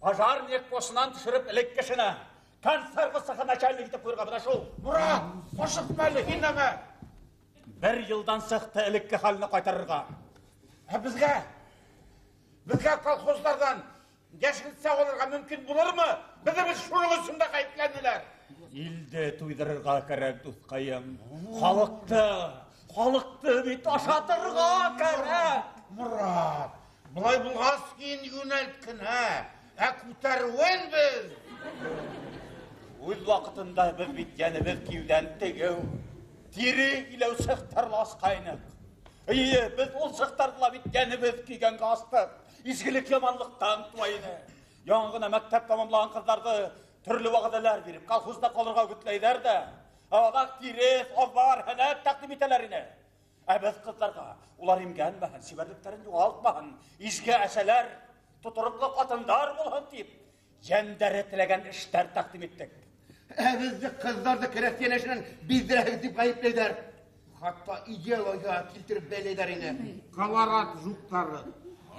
пожарник постынан төшөрөп элек кешене консерва цехы начальник итеп ҡуйырға, бына шул. Морат, ашыҡма әле, һин нәмә? Бер йылдан цехты элекке хәленә ҡайтарырға. Ә беҙгә колхоздарҙан йәшелсә алырға мөмкин булырмы? Беҙҙе бит шуның өсөн дә ғәйепләнеләр. Илде туйҙырырға кәрәк, дуҫҡайым. Халыҡты бит ашатырға кәрәк. Морат, былай булғас һин йүнәлт кенә, ә күтәреүен беҙ. Үҙ ваҡытында беҙ бит йәнебеҙ киүҙән тегеү, тире иләү цехтарҙы асҡайныҡ. Эйе, беҙ ул цехтарҙы ла бит йәнебеҙ көйгәнгә астыҡ. Изгелек яманлыҡтан туа ине. Яңы ғына мәктәп тамамлаған ҡыҙҙарҙы төрлө вәғәҙәләр биреп, колхозда ҡалырға өгөтләйҙәр ҙә, аҙаҡ тиреҫ, аҙбар, һәнәк тәҡдим итәләр ине. Ә беҙ ҡыҙҙарға улар имгәнмәһен, сибәрлектәрен юғалтмаһын, изге әсәләр, тотороҡло ҡатындар булһын тип, йәндәре теләгән эштәр тәҡдим иттек. Ә беҙҙе ҡыҙҙарҙы крәҫтиән эшенән биҙҙерәһегеҙ тип ғәйепләйҙәр. Хатта идеологияға килтереп бәйләйҙәр ине. Колорад жуктары.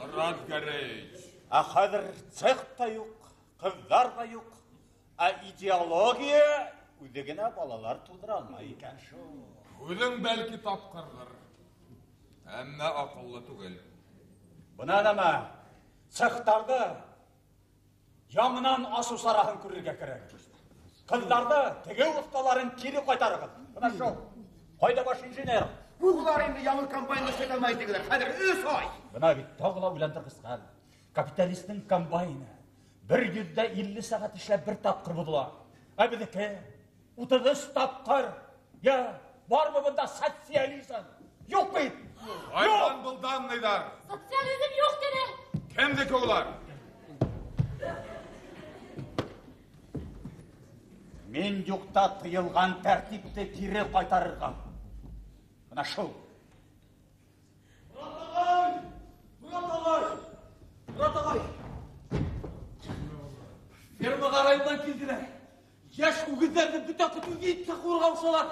Морат Гәрәевич. Ә хәҙер цех та юҡ, ҡыҙҙар ҙа юҡ. Ә идеология үҙе генә балалар тыуҙыра алмай икән шул. Үҙең бәлки тапҡырҙыр, әммә аҡыллы түгел. Бына нәмә, цехтарҙы яңынан асыу сараһын күрергә кәрәк. Ҡыҙҙарҙы тегеү оҫталарын кире ҡайтарығыҙ. Бына шул. Ҡайҙа баш инженер? Улар инде яңы комбайнда эшләй алмай тегеләр. Хәҙер өс ай. Бына бит тағы ла уйландырғыс хәл. Капиталистың комбайны бер йөҙҙә илле сәғәт эшләп бер тапҡыр боҙола. Ә беҙҙеке 33 тапҡыр. Йә, бармы бында социализм? Юҡ бит. Ҡайҙан был данныйҙар? Социализм юҡ тине. Кемдеке улар? Мин юҡта тыйылған тәртипте кире ҡайтарырға. Бына шул. Морат ағай! Морат ағай! Морат ағай! Фермаға райондан килделәр. Йәш үгеҙҙәрҙе бөтә көтөүгә иткә ҡуйырға ҡушалар.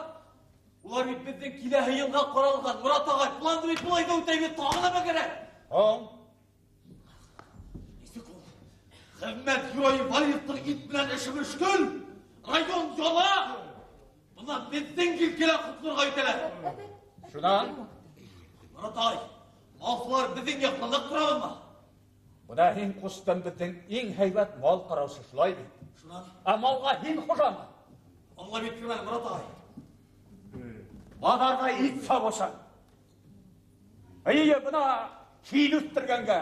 Улар бит беҙҙең киләһе йылға ҡаралған. Морат ағай, планды бит былай ҙа үтәйбеҙ, тағы нәмә кәрәк? Һуң? Нисек ул? Хеҙмәт геройы Валиевтың ит менән эше мөшкөл. Район яла. Бына беҙҙең елкәлә ҡотолорға итәләр. Шунан? Морат ағай, малсылар беҙҙең яҡта ныҡ торабыҙмы? Бына һин, ҡустым, беҙҙең иң һәйбәт мал ҡараусы, шулай бит? Шунан? Ә малға һин хужамы? Аңлап еткермәнем, Морат ағай. Баҙарға ит сабыусы. Эйе, бына фил үҫтергәнгә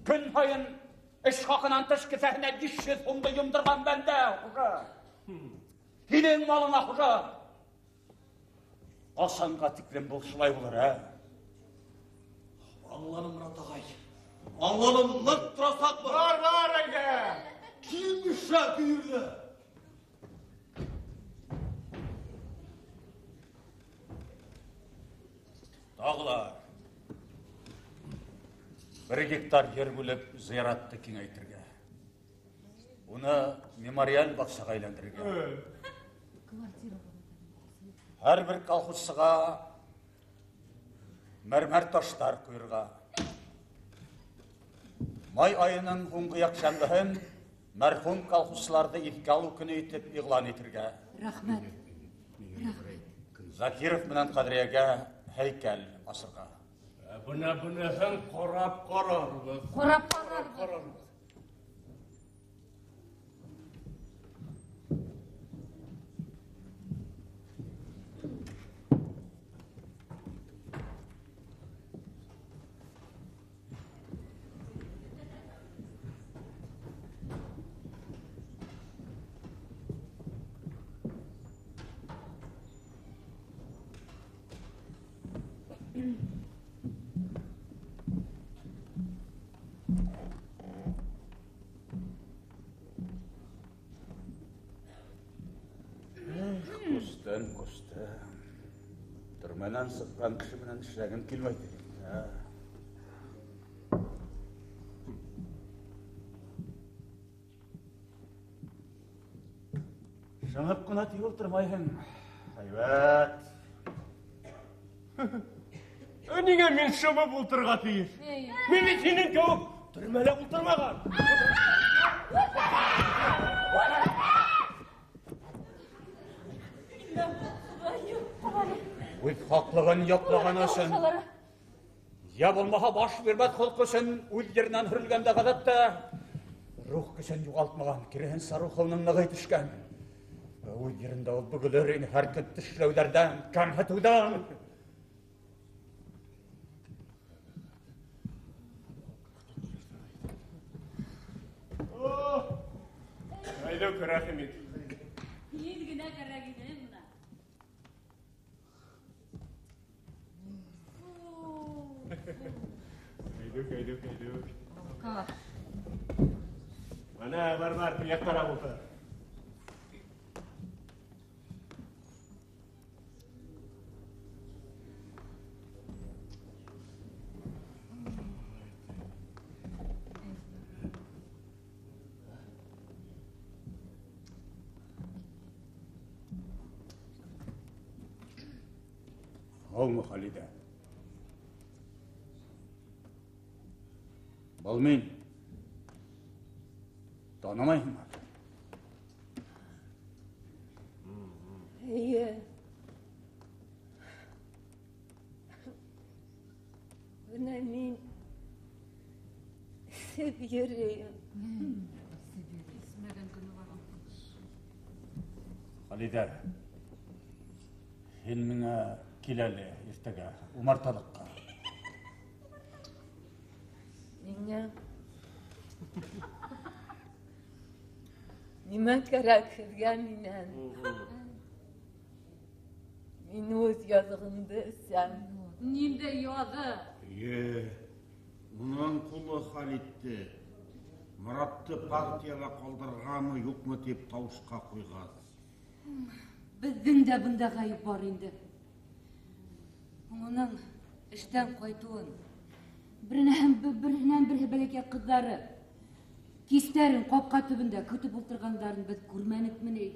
көн һайын эш хаҡынан тыш кеҫәһенә 500 һумды йомдорған бәндә хужа. Һинең малыңа хужа. Ҡасанға тиклем был шулай булыр, ә? Аңланым, Морат ағай. Аңланым ныҡ торасаҡмы? Бар, бар, әйҙә. Килмешәк өйөрҙә. Тағы ла 1 гектар ер бүлеп зыяратты киңәйтергә. Уны мемориаль баҡсаға әйләндерергә. Һәр бер колхозсыға мәрмәр таштар ҡуйырға. Май айының һуңғы йәкшәмбеһен мәрхүм колхозсыларҙы иҫкә алыу көнө итеп иғлан итергә. Рәхмәт. Рәхмәт. Закиров менән Ҡәҙриәгә һәйкәл асырға. Бына быныһын ҡарап ҡарарбыҙ. Ҡарап ҡарарбыҙ. Ҡустым, ҡустым. Төрмәнән сыҡҡан кеше менән эшләгем килмәй. Шыңып ҡына тик ултырмайһың. Һәйбәт. Ниңә мин шымып ултырырға тейеш? Мин бит һинең кеүек төрмәлә ултырмаған. Үҙ хаҡлығын яҡлаған өсөн, йә булмаһа баш бирмәҫ холҡ өсөн үҙ еренән һөрөлгәндә ғәҙәттә рух көсөн юғалтмаған, киреһенсә рухы уның нығый төшкән. Үҙ ерендә ул бөгөлөр ине һәр көн тешләүҙәрҙән, кәмһетеүҙән. Әйҙәү, рәхим ит. Һин генә кәрәк ине бына. Әйҙүк, әйҙүк, әйҙүк. Бына, бар, бар, яҡтараҡ ултыр. Һаумы, Халиҙә? Был мин. Танымайһыңмы? Эйе. Бына мин эсеп йөрөйөм. Халиҙә, һин миңә кил әле иртәгә умарталыҡҡа. Миңә нимә кәрәк һеҙгә минән? Мин үҙ яҙығымды эсәм. Ниндәй яҙыҡ? Эйе, унан ҡулы хәл итте. Моратты партияла ҡалдырғамы, юҡмы тип тауышҡа ҡуйғас. Беҙҙең дә бында ғәйеп бар инде. Уның эштән ҡайтыуын, береһенән береһе бәләкәй ҡыҙҙары кистәрен ҡапҡа төбөндә көтөп ултырғандарын беҙ күрмәнекме ни?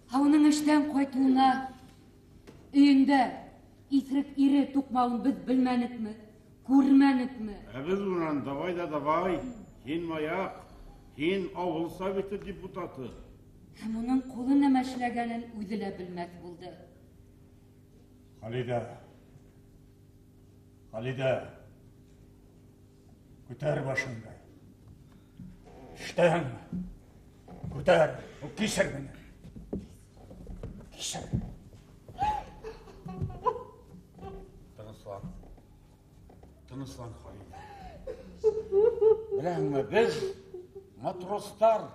Ә уның эштән ҡайтыуына өйөндә иҫерек ире туҡмауын беҙ белмәнекме, күрмәнекме? Ә беҙ унан давай да давай, һин маяҡ, һин ауыл советы депутаты. Һәм уның ҡулы нәмә эшләгәнен үҙе лә белмәҫ булды. Халиҙә, Халиҙә, күтәр башыңды. Эштәһеңме? Күтәр, кисер мине. Кисер. Тыныслан. Тыныслан, Халиҙә. Беләһеңме, беҙ матростар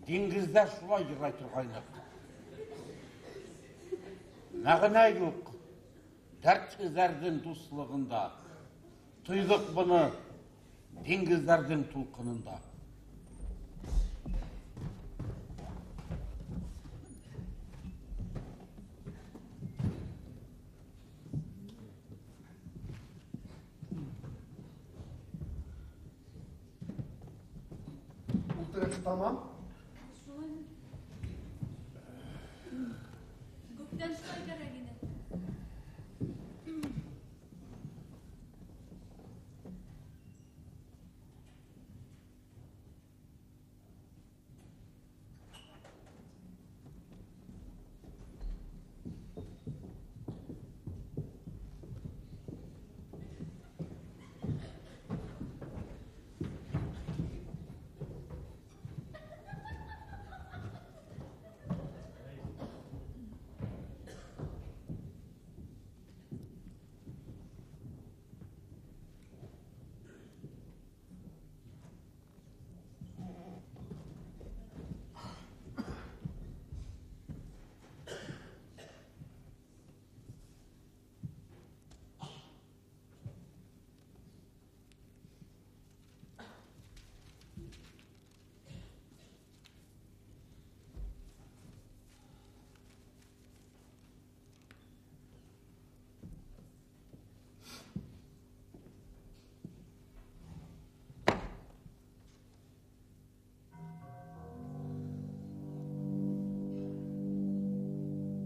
диңгеҙҙә шулай йырлай торғайныҡ. Мәғәнә юҡ дәртһеҙҙәрҙең дуҫлығында. Тойҙоҡ быны диңгеҙҙәрҙең тулҡынында. Ултырыш тамам. Күптән шулай кәрәк ине.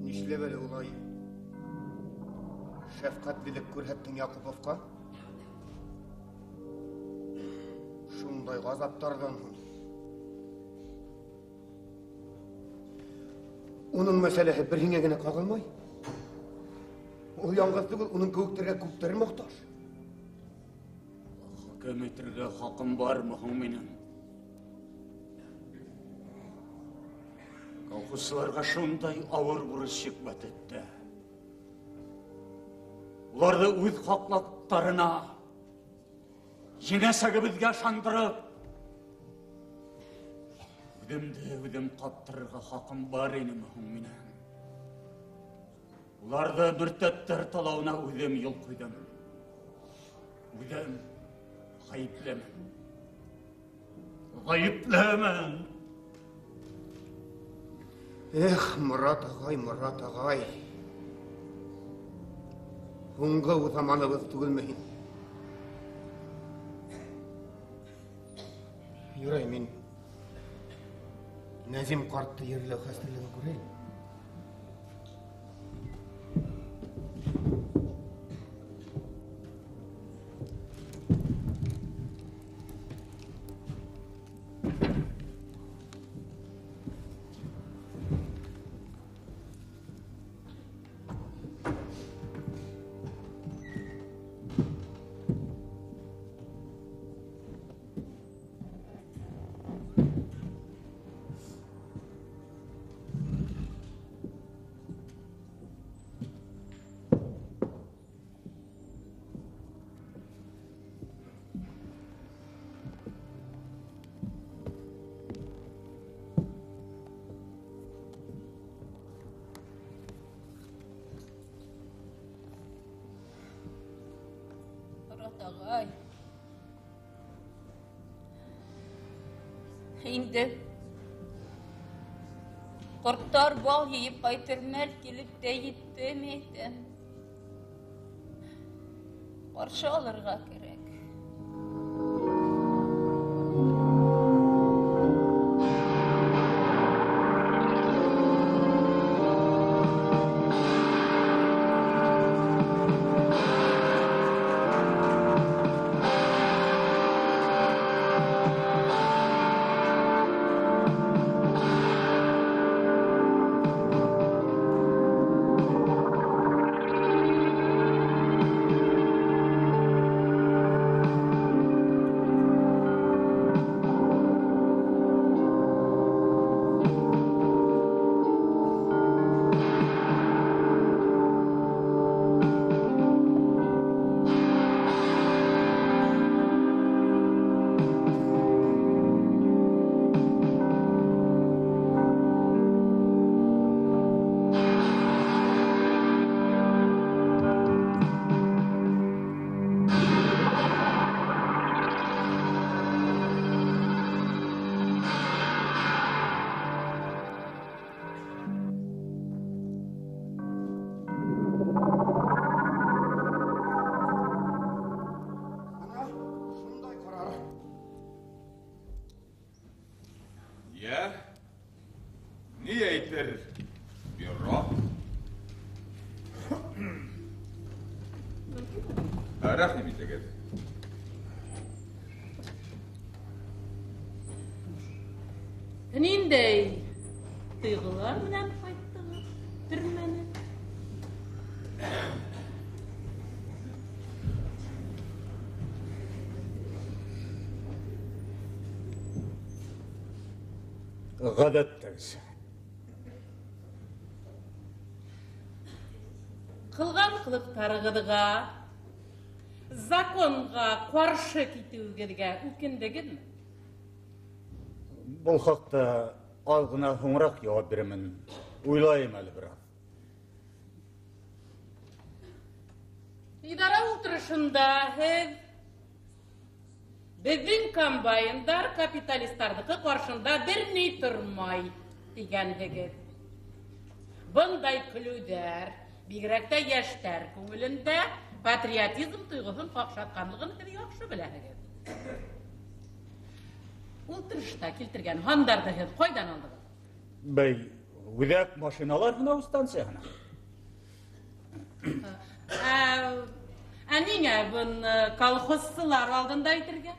Нишләп әле улай шәфҡәтлелек күрһәттең Яҡуповҡа? Шундай ғазаптарҙан һуң. Уның мәсьәләһе бер һиңә генә ҡағылмай. Ул яңғыҙ түгел, уның кеүектәргә күптәр мохтаж. Хөкөм итергә хаҡым бармы һуң минең? Колхозсыларға шундай ауыр бурыс йөкмәт итте. Уларҙы үҙ хаҡлыҡтарына, еңәсәгебеҙгә ышандырып, үҙемде үҙем ҡаптырырға хаҡым бар инеме һуң минең? Уларҙы мөртәттәр талауына үҙем юл ҡуйҙым. Үҙем ғәйеплемен. Ғәйеплемен! Эх, Морат ағай, Морат ағай. Һуңғы уҙаманыбыҙ түгелме һин? Ярай, мин Нәзим ҡартты ерләү хәстәрлеген күрәйем. Ағай, инде ҡорттар бал йыйып ҡайтыр мәл килеп тә етте, әйтәм. Ҡаршы алырға кәрәк. Рәхим итегеҙ. Ниндәй тойғолар менән ҡайттығыҙ төрмәнән? Ғәҙәттәгесә. Ҡылған ҡылыҡтарығыҙға, законға ҡаршы китеүегеҙгә үкендегеҙме? Был хаҡта аҙ ғына һуңыраҡ яуап бирермен. Уйлайым әле бер аҙ. Идара ултырышында һеҙ беҙҙең комбайндар капиталистарҙыҡы ҡаршында бер ни тормай тигәнһегеҙ. Бындай көлөүҙәр бигерәк тә йәштәр күңелендә патриотизм тойғоһон ҡаҡшатҡанлығын һеҙ яҡшы беләһегеҙ. Ултырышта килтергән һандарҙы һеҙ ҡайҙан алдығыҙ? Бәй, үҙәк машиналар һынау станцияһына. Ә ниңә быны колхозсылар алдында әйтергә?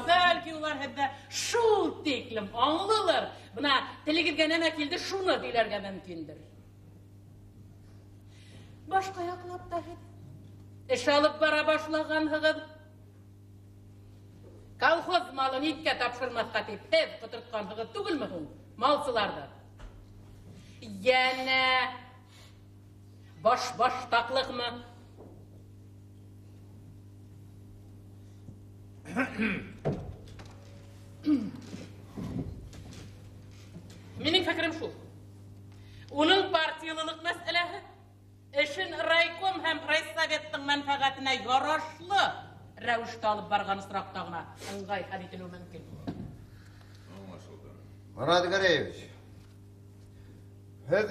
Бәлки улар һеҙҙә шул тиклем аңлылыр. Бына телегеҙгә нәмә килде, шуны һөйләргә мөмкиндер. Башҡа яҡлап та һеҙ эш алып бара башлағанһығыҙ. Колхоз малын иткә тапшырмаҫҡа тип һеҙ ҡотортҡанһығыҙ түгелме һуң малсыларҙы? Йәнә баш-баштаҡлыҡмы? Минең фекерем шул. Уның партиялылыҡ мәсьәләһе эшен райком һәм райсоветтың мәнфәғәтенә ярашлы рәүештә алып барған осраҡта ғына ыңғай хәл ителеүе мөмкин. Аңлашылды. Морат Гәрәевич, һеҙ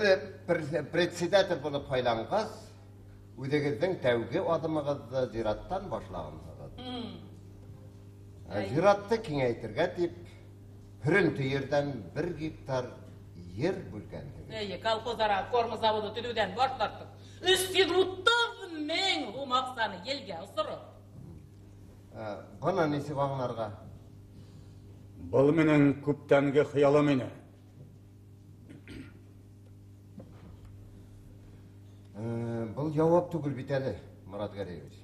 председатель булып һайланғас, үҙегеҙҙең тәүге аҙымығыҙҙы зираттан башлағанһығыҙ. Зиратты киңәйтергә тип, һөрөнтө ерҙән 1 гектар ер бүлгәнһегеҙ. Эйе, колхоз ара корма заводы төҙөүҙән баш тарттыҡ. 330 мең һум аҡсаны елгә осороп. Быны нисек аңларға? Был минең күптәнге хыялым ине. Был яуап түгел бит әле, Морат Гәрәевич.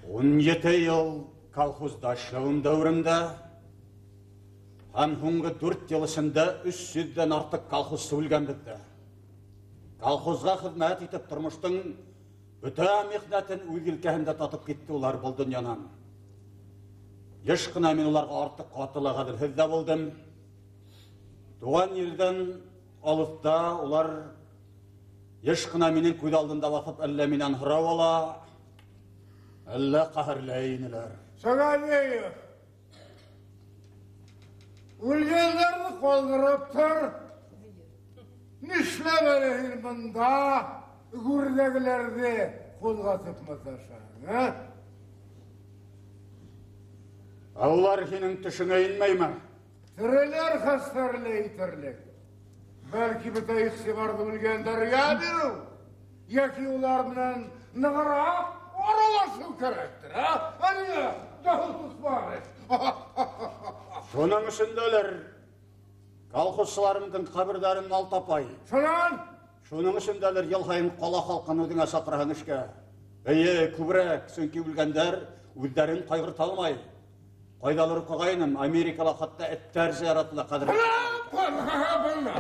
Ун ете йыл колхозда эшләүем дәүерендә һәм һуңғы 4 йыл эсендә 300-дән артыҡ колхозсы үлгән беҙҙә. Колхозға хеҙмәт итеп тормоштоң бөтә михнәтен үҙ елкәһендә татып китте улар был донъянан. Йыш ҡына мин уларға артыҡ ҡаты ла ғәҙелһеҙ ҙә булдым. Туған ерҙән алыҫта улар йыш ҡына минең күҙ алдында баҫып әллә минән һорау ала, әллә ҡәһәрләй инеләр. Сәғәлиев, үлгәндәрҙе ҡалдырып тор. Нишләп әле һин бында гүрҙәгеләрҙе ҡуҙғатып маташаһың, ә? Улар һинең төшөңә инмәйме? Тереләр хәстәрле итерлек. Бәлки бөтә иғтибарҙы үлгәндәргә биреү, йәки улар менән нығыраҡ аралашыу кәрәктер, ә? Әниә, Дауыт Усманович. Шуның өсөн дәлер колхозсыларымдың ҡәберҙәрен мал тапай. Шунан? Шуның өсөн дәлер йыл һайын ҡала халҡын үҙеңә саҡыраһың эшкә. Эйе, күберәк, сөнки үлгәндәр үҙҙәрен ҡайғырта алмай. Ҡайҙалыр уҡығайным, Америкала хатта эттәр зыяратына ҡәҙер.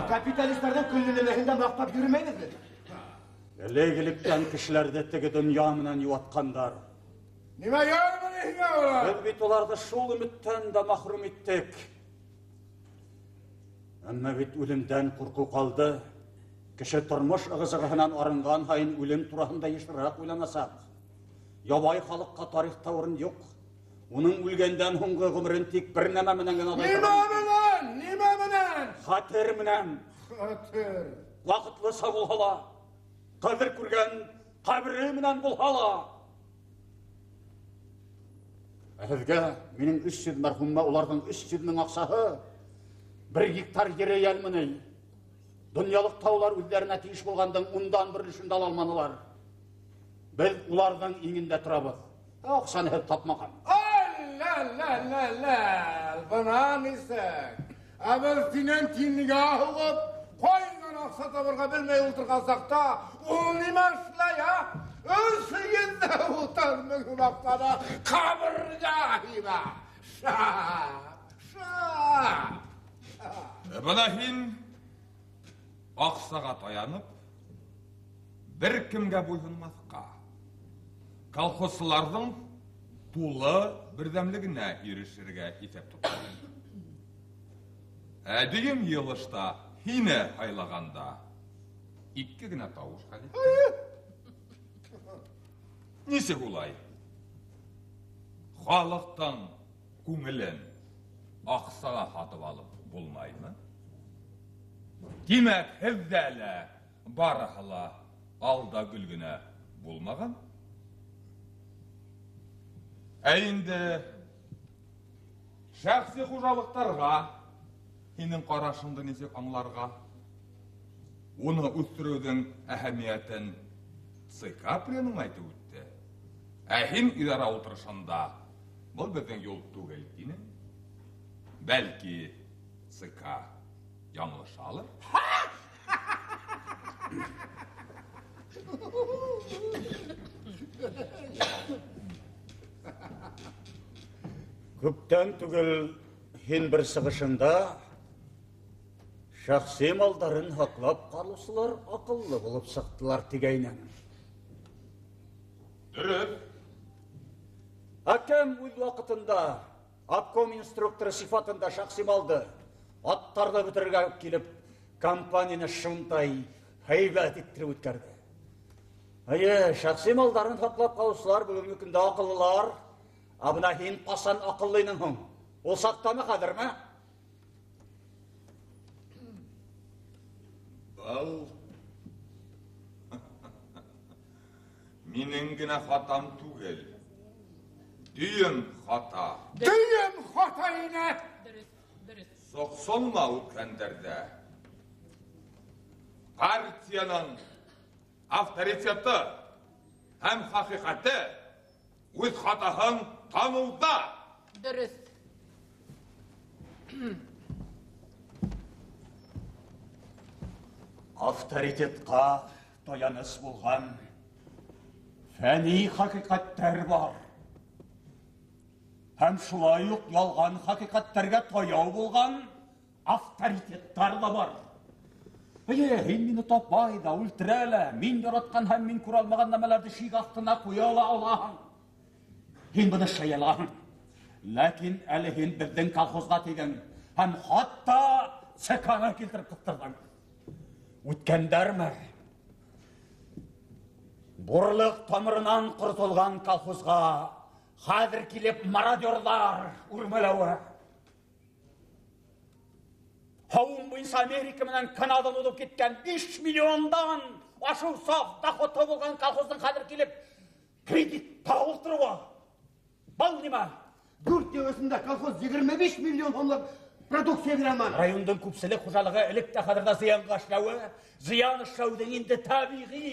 Капиталистарҙың көллөлөһөн дә маҡтап йөрөмәйбеҙ беҙ. Элек-электән кешеләрҙе теге донъя менән йыуатҡандар. Нимә йөрөмәне һиңә улар? Беҙ бит уларҙы шул өмөттән дә мәхрүм иттек. Әммә бит үлемдән ҡурҡыу ҡалды. Кеше тормош ығы-зығыһынан арынған һайын үлем тураһында йышыраҡ уйланасаҡ. Ябай халыҡҡа тарихта урын юҡ. Уның үлгәндән һуңғы ғүмерен тик бер нәмә менән генә Нимә менән? Нимә менән? Хәтер менән. Хәтер. Ваҡытлыса булһа ла, ҡәҙер күргән ҡәбере менән булһа ла. Ә һеҙгә минең 300 мәрхүммә уларҙың 300 мең аҡсаһы 1 гектар ере йәлме ни? Донъялыҡта улар үҙҙәренә тейеш булғандың 10-дан 1 өлөшөн дә ала алманылар. Беҙ уларҙың иңендә торабыҙ. Аҡсаны һеҙ тапмаған. Әллә-лә-лә-лә, бына нисек. Ә беҙ һинән тингә һуғып, ҡайҙан аҡса табырға белмәй ултырған саҡта, ул нимә эшләй, а? Өс йөҙ ҙә утыҙ мең һум аҡсаны ҡабырға һибә. Шап, шап. Бына һин аҡсаға таянып, бер кемгә буйһонмаҫҡа, колхозсыларҙың тулы берҙәмлегенә ирешергә иҫәп тотҡан. Ә дөйөм йыйылышта һине һайлағанда ике генә тауыш хәл итте. Нисек улай? Халыҡтың күңелен аҡсаға һатып алып булмаймы? Тимәк, һеҙҙә лә барыһы ла алда гөл генә булмаған. Ә инде шәхси хужалыҡтарға һинең ҡарашыңды нисек аңларға? Уны үҫтереүҙең әһәмиәтен ЦК пленумы әйтеп үтте. Ә һин идара ултырышында был беҙҙең юл түгел тинең. Бәлки ЦК яңылышалыр? Күптән түгел һин бер сығышында шәхси малдарын һаҡлап ҡалыусылар аҡыллы булып сыҡтылар тигәйнең. Дөрөҫ. Ә кем үҙ ваҡытында обком инструкторы сифатында шәхси малды аттарҙы бөтөрөргә килеп компанияны шундай һәйбәт иттереп үткәрҙе? Эйе, шәхси малдарын һаҡлап ҡалыусылар бөгөнгө көндә аҡыллылар. Ә бына һин ҡасан аҡыллы инең һуң? Ул саҡтамы, хәҙерме? Был минең генә хатам түгел. Дөйөм хата. Дөйөм хата ине. Дөрөҫ, дөрөҫ. Соҡсонма үткәндәрҙә. Партияның авторитеты һәм хәҡиҡәте үҙ хатаһын таныуҙа. Дөрөҫ. Авторитетҡа таяныс булған фәнни хәҡиҡәттәр бар. Һәм шулай уҡ ялған хәҡиҡәттәргә таяу булған авторитеттар ҙа бар. Эйе, һин мине тапай ҙа, үлтерә лә, мин яратҡан һәм мин күрә алмаған нәмәләрҙе шик аҫтына ҡуя ла алаһың. Һин быны эшләй алаһың. Ләкин әле һин беҙҙең колхозға тейҙең һәм хатта ЦК-ны килтереп ҡыҫтырҙың. Үткәндәрме? Бурлыҡ тамырынан ҡоротолған колхозға хәҙер килеп мародерҙар үрмәләүе. Һауым буйынса Америка менән Канаданы уҙып киткән 5 миллиондан ашыу саф доходы булған колхоздың хәҙер килеп кредитта ултырыуы. Был нимә? Дүрт йыл эсендә колхоз 25 миллион һумлыҡ продукция бирә алманы. Райондың күпселек хужалығы элек тә хәҙер ҙә зыянға эшләүе, зыян эшләүҙең инде тәбиғи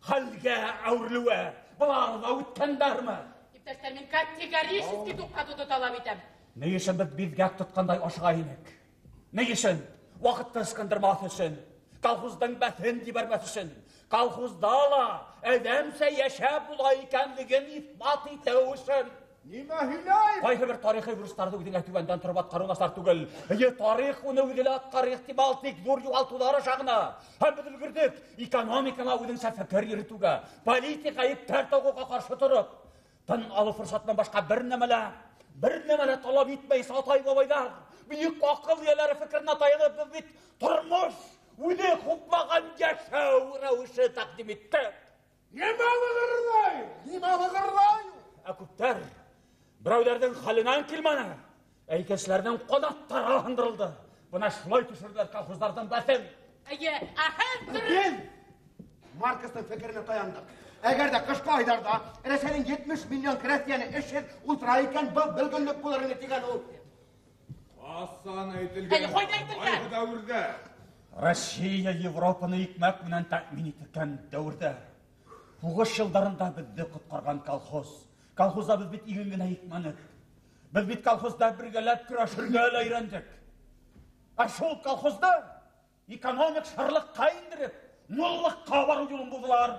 хәлгә әүерелеүе. Былар ҙа үткәндәрме? Иптәштәр, мин категорически туҡтатыуҙы талап итәм. Ни өсөн беҙ биҙгәк тотҡандай ашыға инек? Ни өсөн? Ваҡытты ысҡындырмаҫ өсөн, колхоздың бәҫен ебәрмәҫ өсөн, колхозда ла әҙәмсә йәшәп була икәнлеген иҫбат итеү өсөн. Нимә һөйләй? Ҡайһы бер тарихи бурыстарҙы үҙеңә түбәндән тороп атҡарыу насар түгел. Эйе, тарих уны үҙе лә атҡар ихтимал, тик ҙур юғалтыуҙар аша ғына. Һәм беҙ өлгөрҙөк экономикала үҙеңсә фекер йөрөтөүгә, политик ғәйептәр тағыуға ҡаршы тороп, тын алыу форсатынан башҡа бер нәмә лә, бер нәмә лә талап итмәй атай бабайҙар. Бөйөк аҡыл эйәләре фекеренә таянып, беҙ бит тормош үҙе хуплаған йәшәү рәүеше тәҡдим иттек. Нимә лығырлай? Нимә лығырлай? Ә күптәр берәүҙәрҙең хәленән килмәне, ә икенселәрҙең ҡанаттары һындырылды. Бына шулай төшөрҙөләр колхоздарҙың бәҫен. Эйе, ә хәҙер Беҙ Маркстың фекеренә таяндыҡ. Әгәр ҙә ҡышҡы айҙарҙа Рәсәйҙең 70 миллион крәҫтиәне эшһеҙ ултыра икән, был бөлгөнлөк булыр ине тигән ул. Ҡасан әйтелгән? Әй, ҡайҙа әйтелгән? Ҡайһы дәүерҙә? Россия Европаны икмәк менән тәьмин иткән дәүерҙә, һуғыш йылдарында беҙҙе ҡотҡарған колхоз. Колхозда беҙ бит иген генә икмәнек. Беҙ бит колхозда бергәләп көрәшергә лә өйрәндек. Ә шул колхозда экономик шарлыҡҡа индереп, муллыҡҡа барыу юлын булдылар.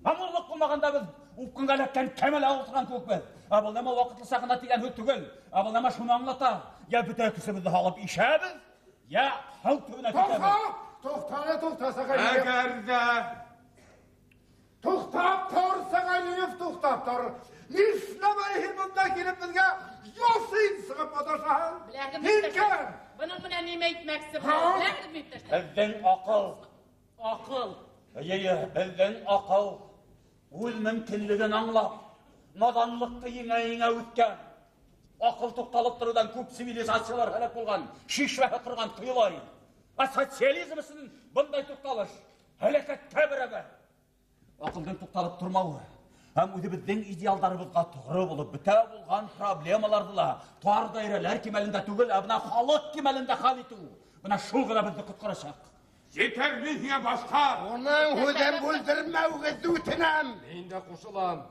Ә муллыҡ булмағанда беҙ упҡынға эләккән кәмәлә ултырған кеүекбеҙ. Ә был нәмә ваҡытлыса ғына тигән һүҙ түгел. Ә был нәмә шуны аңлата: йә бөтә көсөбөҙҙө һалып ишәбеҙ, йә һыу төбөнә китәбеҙ. Туҡта, туҡта, Сағалиев. Әгәр ҙә Туҡтап тор, Сағалиев, туҡтап тор. Нишләмәй һин бында килеп беҙгә ясын сығып маташаһың? Беләһегеҙме, Һин иптәштәр? кем? Бының менән нимә әйтмәксе Һа? был? Беләһегеҙме, иптәштәр? Беҙҙең аҡыл. Аҡыл. Эйе, беҙҙең аҡыл үҙ мөмкинлеген аңлап, наҙанлыҡты еңә-еңә үткән. Аҡыл туҡталып тороуҙан күп цивилизациялар һәләк булған, шишмәһе ҡорған тыйылай. Ә социализм өсөн бындай туҡталыш һәләкәткә бәрабәр. Аҡылдың туҡталып тормауы һәм үҙебеҙҙең идеалдарыбыҙға тоғро булып бөтә булған проблемаларҙы ла тар даирәләр кимәлендә түгел, ә бына халыҡ кимәлендә хәл итеү. Бына шул ғына беҙҙе ҡотҡарасаҡ. Етәр мин һиңә башҡа. Уның һүҙен бүлдермәүегеҙҙе үтенәм. Мин дә ҡушылам.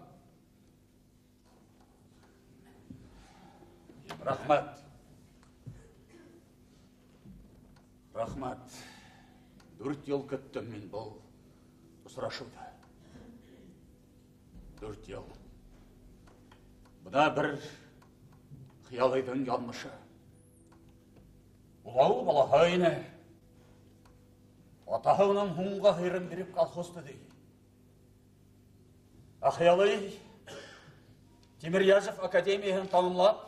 Рәхмәт. Рәхмәт. 4 йыл көттөм мин был осрашыуҙы. 4 йыл. Бына бер хыялыйҙың яҙмышы. Ул ауыл балаһы ине. Атаһы уның һуңғы һыйырын биреп колхоз төҙөй. Ә хыялый Тимирязев академияһын тамамлап,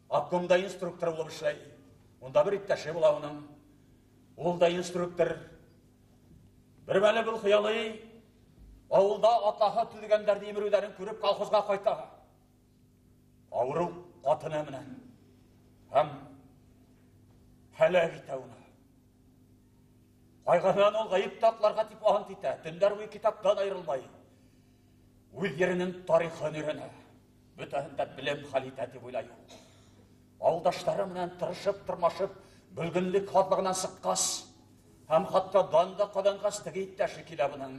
обкомда инструктор булып эшләй. Унда бер иптәше була уның. Ул да инструктор. Бер мәле был хыялый ауылда атаһы төҙөгәндәрҙе емереүҙәрен күреп колхозға ҡайта. Ауырыу ҡатыны менән һәм һәләк итә уны. Ҡайғыһынан ул ғәйепте аҡларға тип ант итә, төндәр буйы китаптан айырылмай. Үҙ еренең тарихын өйрәнә. Бөтәһен дә белем хәл итә тип уйлай ул. Ауылдаштары менән тырышып-тырмашып, бөлгөнлөк һаҙлығынан сыҡҡас һәм хатта дан да ҡаҙанғас теге иптәше килә бының.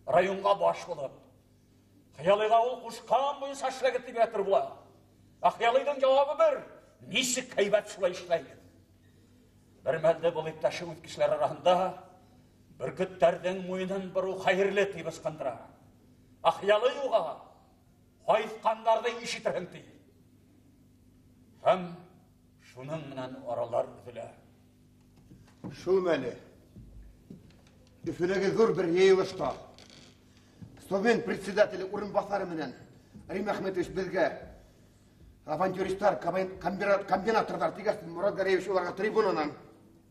Районға баш булып. Хыялыйға ул ҡушҡан буйынса эшләгеҙ тип ятыр була. Ә хыялыйҙың яуабы бер: нисек һәйбәт шулай эшләйбеҙ. Бер мәлде был иптәше үҙ кешеләр араһында бөркөттәрҙең муйынын бороу хәйерле тип ысҡындыра. Ә хыялый уға һайыҫҡандарҙы ишетерһең ти. Һәм шуның менән аралар өҙөлә. Шул мәле Өфөләге ҙур бер йыйылышта Совет председателе урынбаҫары менән Рим Әхмәтович беҙгә авантюристар, комбинаторҙар тигәс, Мурат Гареевич уларға трибунанан: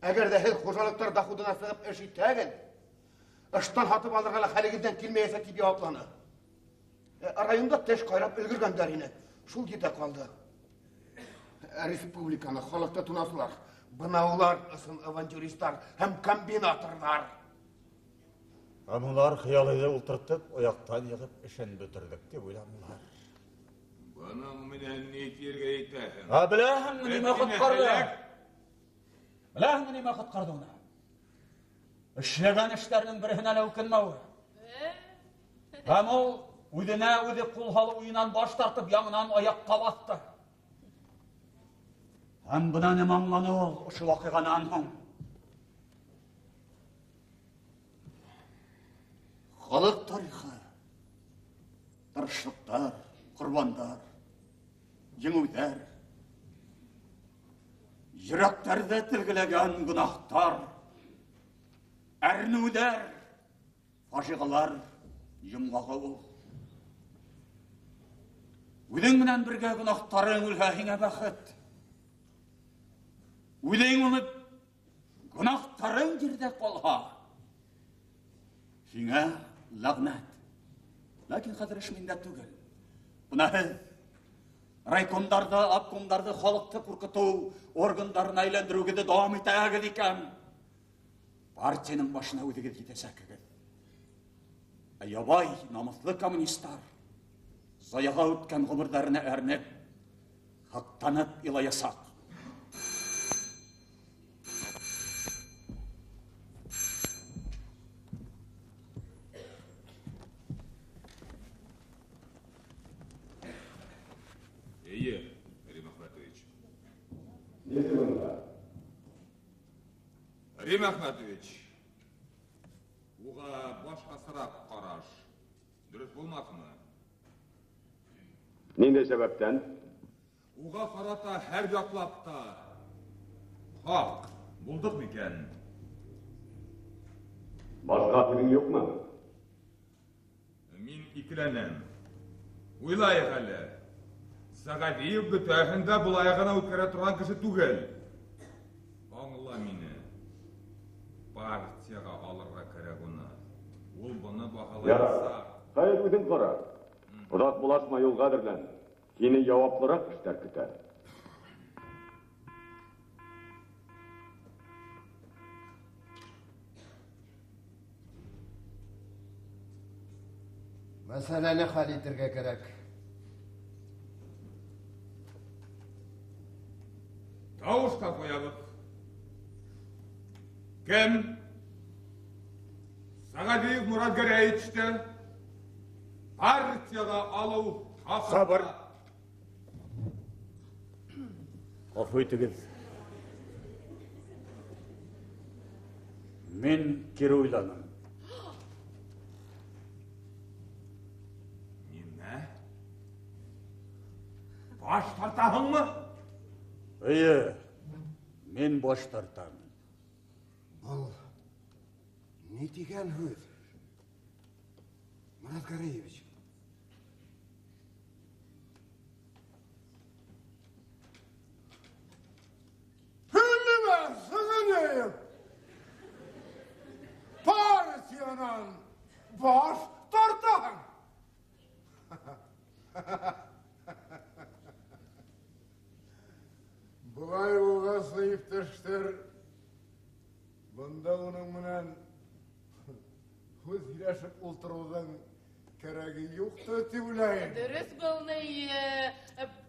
әгәр ҙә һеҙ хужалыҡтар доходына сығып эш итһәгеҙ, ыштан һатып алырға ла хәлегеҙҙән килмәйәсәк тип яуапланы. Районда теш ҡайрап өлгөргәндәр ине. Шул етә ҡалды. Республиканы халыҡта тунасылар. Бына улар ысын авантюристар һәм комбинаторҙар. Һәм улар хыялыйҙы ултыртып, аяҡтан йығып эшен бөтөрҙөк тип уйланылар. Бының менән ни тиергә итәһең? Ә беләһеңме нимә ҡотҡарҙы? Беләһеңме нимә ҡотҡарҙы уны? Эшләгән эштәренең береһенә лә үкенмәүе. Һәм ул үҙенә үҙе ҡул һалыу уйынан баш тартып, яңынан аяҡҡа баҫты. Һәм бына нимә аңланы ул ошо ваҡиғанан һуң? Халыҡ тарихы, тырышлыҡтар, ҡорбандар, еңеүҙәр, йөрәктәрҙе телгеләгән гонаһтар, әрнеүҙәр, фажиғалар йомғағы ул. Үҙең менән бергә гонаһтарың үлһә, һиңә бәхет. Үҙең үлеп, гонаһтарың ерҙә ҡалһа, һиңә ләғнәт. Ләкин хәҙер эш миндә түгел. Бына һеҙ райкомдарҙы, обкомдарҙы халыҡты ҡурҡытыу органдарына әйләндереүегеҙҙе дауам итәһегеҙ икән, партияның башына үҙегеҙ етәсәкһегеҙ. Ә ябай, намыҫлы коммунистар заяға үткән ғүмерҙәренә әрнеп, һыҡтанып илаясаҡ. Рим Әхмәтович, уға башҡасараҡ ҡараш дөрөҫ булмаҫмы? Ниндәй сәбәптән? Уға ҡарата һәр яҡлап та хаҡ булдыҡ микән? Башҡа һүҙең юҡмы? Мин икеләнәм. Уйлайыҡ әле. Сәғәҙиев бөтәһен дә былай ғына үткәрә торған кеше түгел. Аңла мине. Партияға алырға кәрәк уны. Ул быны баһалайса. Хәйер, үҙең ҡара. Оҙаҡ булашма, юлға әҙерлән. Һине яуаплыраҡ эштәр көтә. Мәсьәләне хәл итергә кәрәк. Тауышҡа ҡуябыҙ. Кем? Сәғәҙиев Мурат Гәрәевичты партияға алыу хаҡында. Сабыр. Ғәфү итегеҙ. Мин кире уйланым. Нимә? Баш тартаһыңмы? Эйе, мин баш тартам. Был ни тигән һүҙ? Мурат Гәрәевич. Һөйләмә, Сәғәҙиев! Партиянан баш тартаһың! Былай булғас, иптәштәр, бында уның менән һүҙ һөйләшеп ултырыуҙың кәрәге юҡтыр тип уйлайым. Дөрөҫ был ни,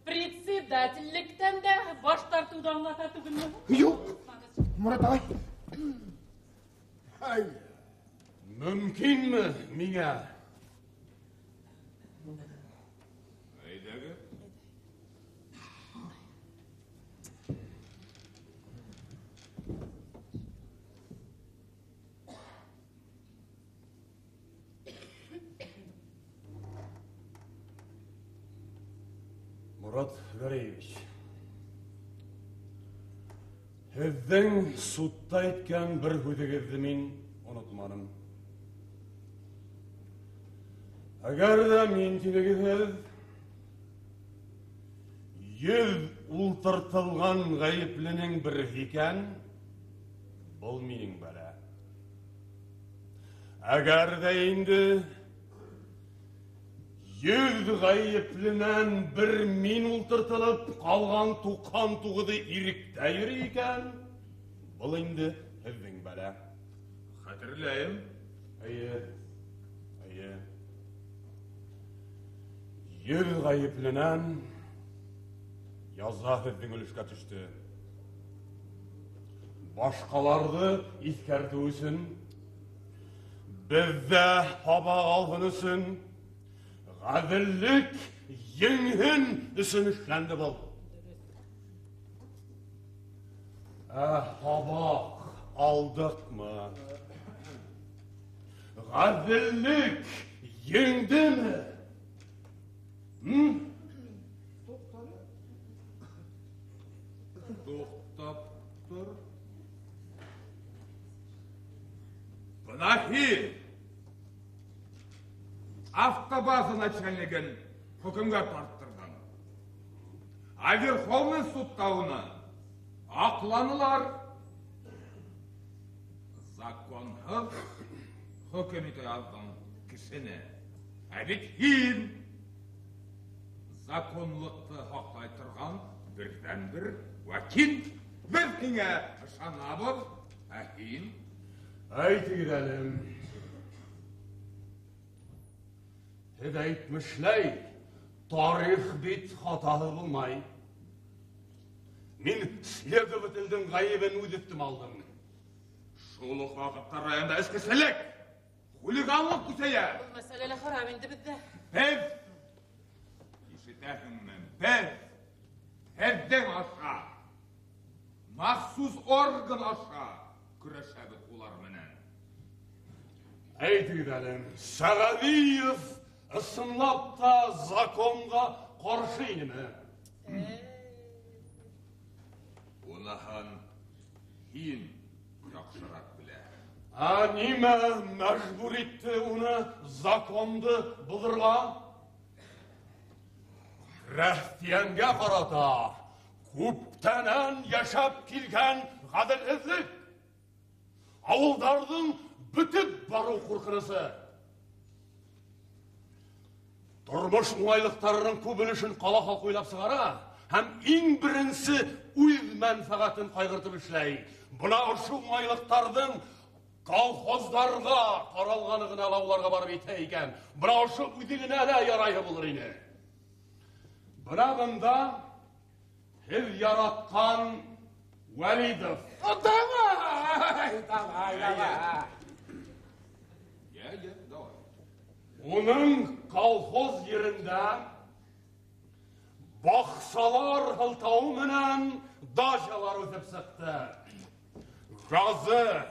председательлектән дә баш тартыуҙы аңлата түгелме? Юҡ, Мурат ағай. Ай. Мөмкинме миңә? Әйҙәгеҙ. Мурат Гәрәевич, һеҙҙең судта әйткән бер һүҙегеҙҙе мин онотманым. Әгәр ҙә мин тинегеҙ, 100 ултыртылған ғәйепленең береһе икән, был минең бәлә. Әгәр ҙә инде 100 ғәйепленән бер мин ултыртылып, ҡалған 99-ы иректә йөрөй икән, был инде һеҙҙең бәлә. Хәтерләйем. Эйе, эйе. 100 ғәйепленән яза һеҙҙең өлөшкә төштө. Башҡаларҙы иҫкәртеү өсөн, беҙҙә һабаҡ алһын өсөн, ғәҙеллек еңһен өсөн эшләнде был. Ә һабаҡ алдыҡмы? Ғәҙеллек еңдеме? Туҡтап тор. Бына һин автобаза начальнигын хөкөмгә тарттырҙың. Ә Верховный судта уны аҡланылар. Законһыҙ хөкөм итә яҙҙың кешене. Ә бит һин законлыҡты һаҡлай торған берҙән-бер вәкил. Беҙ һиңә ышанабыҙ, ә һин? Әйтегеҙ әле. Һеҙ әйтмешләй, тарих бит хатаһыҙ булмай. Мин следователдең ғәйебен үҙ өҫтөмә алдым. Шул уҡ ваҡытта районда эскеселек, хулиганлыҡ көсәйә. Был мәсьәлә лә харап инде беҙҙә. Беҙ, ишетәһеңме, беҙ һеҙҙең аша, махсус орган аша көрәшәбеҙ улар менән. Әйтегеҙ әле, Сәғәҙиев ысынлап та законға ҡаршы инеме? Уныһын һин яҡшыраҡ беләһең. Ә нимә мәжбүр итте уны законды боҙорға? Крәҫтиәнгә ҡарата күптәнән йәшәп килгән ғәҙелһеҙлек, ауылдарҙың бөтөп барыу ҡурҡынысы. Тормош уңайлыҡтарының күп өлөшөн ҡала халҡы уйлап сығара һәм иң беренсе үҙ мәнфәғәтен ҡайғыртып эшләй. Бына ошо уңайлыҡтарҙың колхоздарға ҡаралғаны ғына ла уларға барып етә икән. Бына ошо үҙе генә лә ярайһы булыр ине. Бына бында һеҙ яратҡан Вәлидов. Давай, давай, давай. Йә, давай. Уның колхоз ерендә баҡсалар һылтауы менән дачалар үҫеп сыҡты. Газы,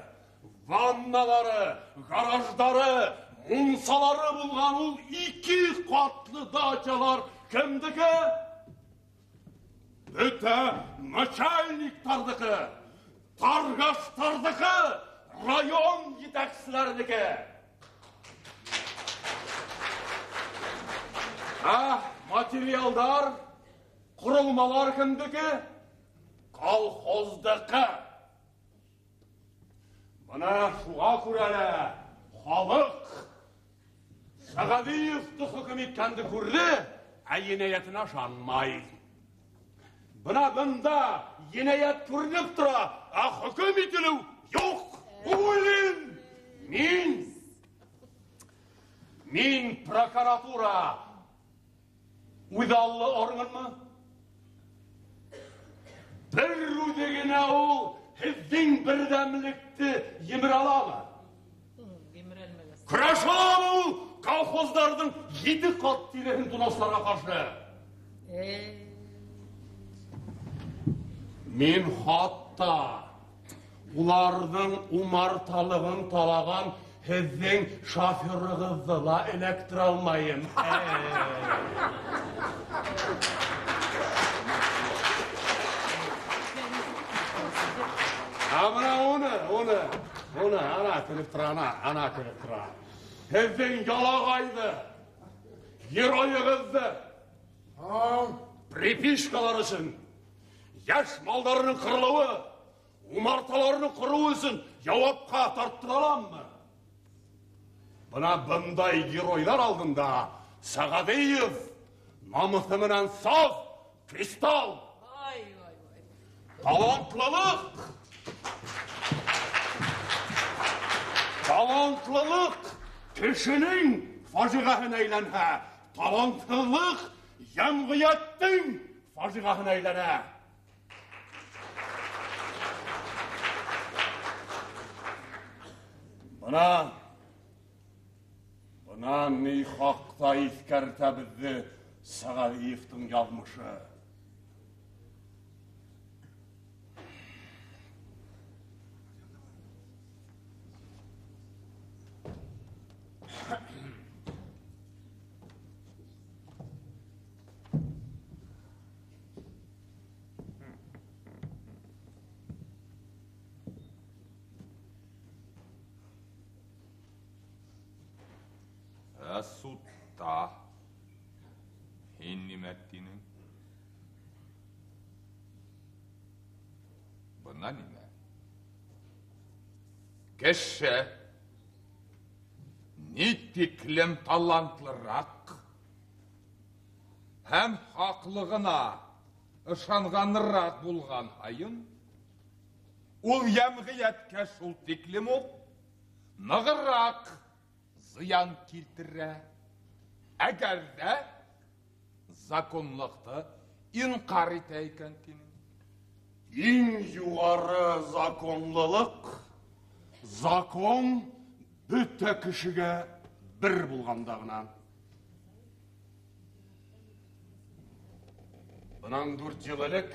ванналары, гараждары, мунсалары булған ул ике ҡатлы дачалар кемдеке? Бөтә начальниктарҙыҡы, торгаштарҙыҡы, район етәкселәренеке. Ә материалдар, ҡоролмалар кемдеке? Колхоздыҡы. Бына шуға күрә лә халыҡ Сәғәҙиевты хөкөм иткәнде күрҙе, ә енәйәтенә ышанмай. Бына бында енәйәт күренеп тора, ә хөкөм ителеү юҡ. Үлем! Мин прокуратура үҙаллы органмы? Бер үҙе генә ул һеҙҙең берҙәмлекте емерә аламы? Көрәшә аламы ул колхоздарҙың 7 ҡат тиреһен тунаусыларға ҡаршы? Мин хатта уларҙың умарталығын талаған һеҙҙең шоферығыҙҙы ла эләктерә алмайым. Ә бына уны, ана көлөп тора, ана көлөп тора. Һеҙҙең ялағайҙы, геройығыҙҙы, припишкалар өсөн, йәш малдарының ҡырылыуы, умарталарының ҡороуы өсөн яуапҡа тарттыра аламмы? Бына бындай геройҙар алдында Сәғәҙиев намыҫы менән саф кристалл. Талантлылыҡ! Талантлылыҡ кешенең фажиғәһенә әйләнһә, талантһыҙлыҡ йәмғиәттең фажиғәһенә әйләнә. Бына ни хаҡта иҫкәртә беҙҙе Сәғәҙиевтең яҙмышы. Ә судта һин нимә тинең? Бына нимә? Кеше ни тиклем талантлыраҡ һәм хаҡлығына ышанғаныраҡ булған һайын, ул йәмғиәткә шул тиклем үк нығыраҡ зыян килтерә. Әгәр ҙә законлыҡты инҡар итә икән тинең. Иң юғары законлылыҡ, закон бөтә кешегә бер булғанда ғына. Бынан 4 йыл элек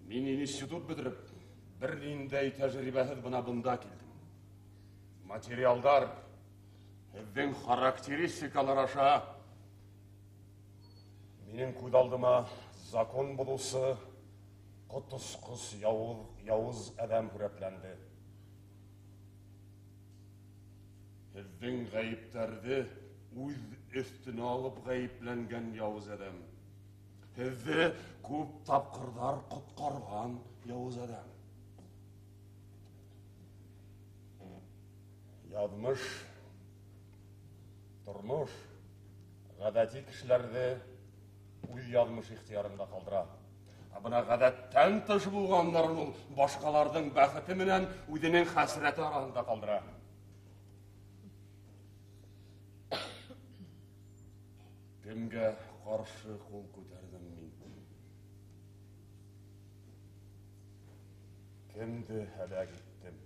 мин институт бөтөрөп, Бер ниндәй тәжрибәһеҙ бына бында килдем. Материалдар һеҙҙең характеристикалар аша минең күҙ алдыма закон боҙоусы ҡотосҡос яуыз әҙәм һүрәтләнде. Һеҙҙең ғәйептәрҙе үҙ өҫтөнә алып ғәйепләнгән яуыз әҙәм. Һеҙҙе күп тапҡырҙар ҡотҡарған яуыз әҙәм. Яҙмыш, тормош ғәҙәти кешеләрҙе үҙ яҙмыш ихтыярында ҡалдыра. Ә бына ғәҙәттән тыш булғандарын ул башҡаларҙың бәхете менән үҙенең хәсрәте араһында ҡалдыра. Кемгә ҡаршы ҡул күтәрҙем мин? Кемде һәләк иттем?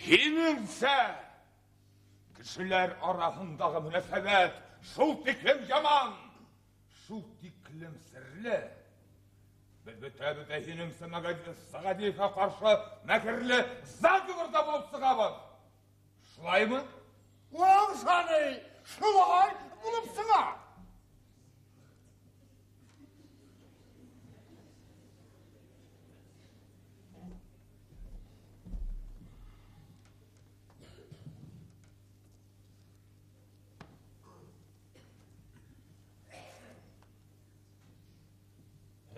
Һинеңсә кешеләр араһындағы мөнәсәбәт шул тиклем яман, шул тиклем серле. Беҙ бөтәбеҙ ҙә һинеңсә Сәғәдиевкә ҡаршы мәкерле заговорҙа булып сығабыҙ. Шулаймы? Уңшаны, шулай булып сыға.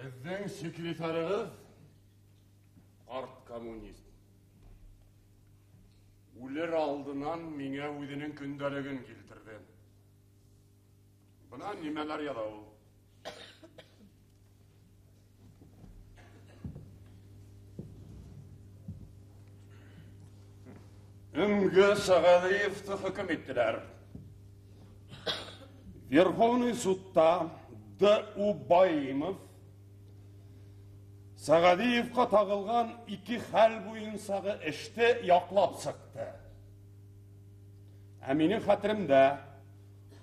Һеҙҙең секретарығыҙ ҡарт коммунист. Үлер алдынан миңә үҙенең көндәлеген килтерҙе. Бына нимәләр яҙа ул. М.Г. Сәғәҙиевты хөкөм иттеләр. Верховный судта Д.У. Баимов Сәғәҙиевҡа тағылған ике хәл буйынсағы эште яҡлап сыҡты. Ә минең хәтеремдә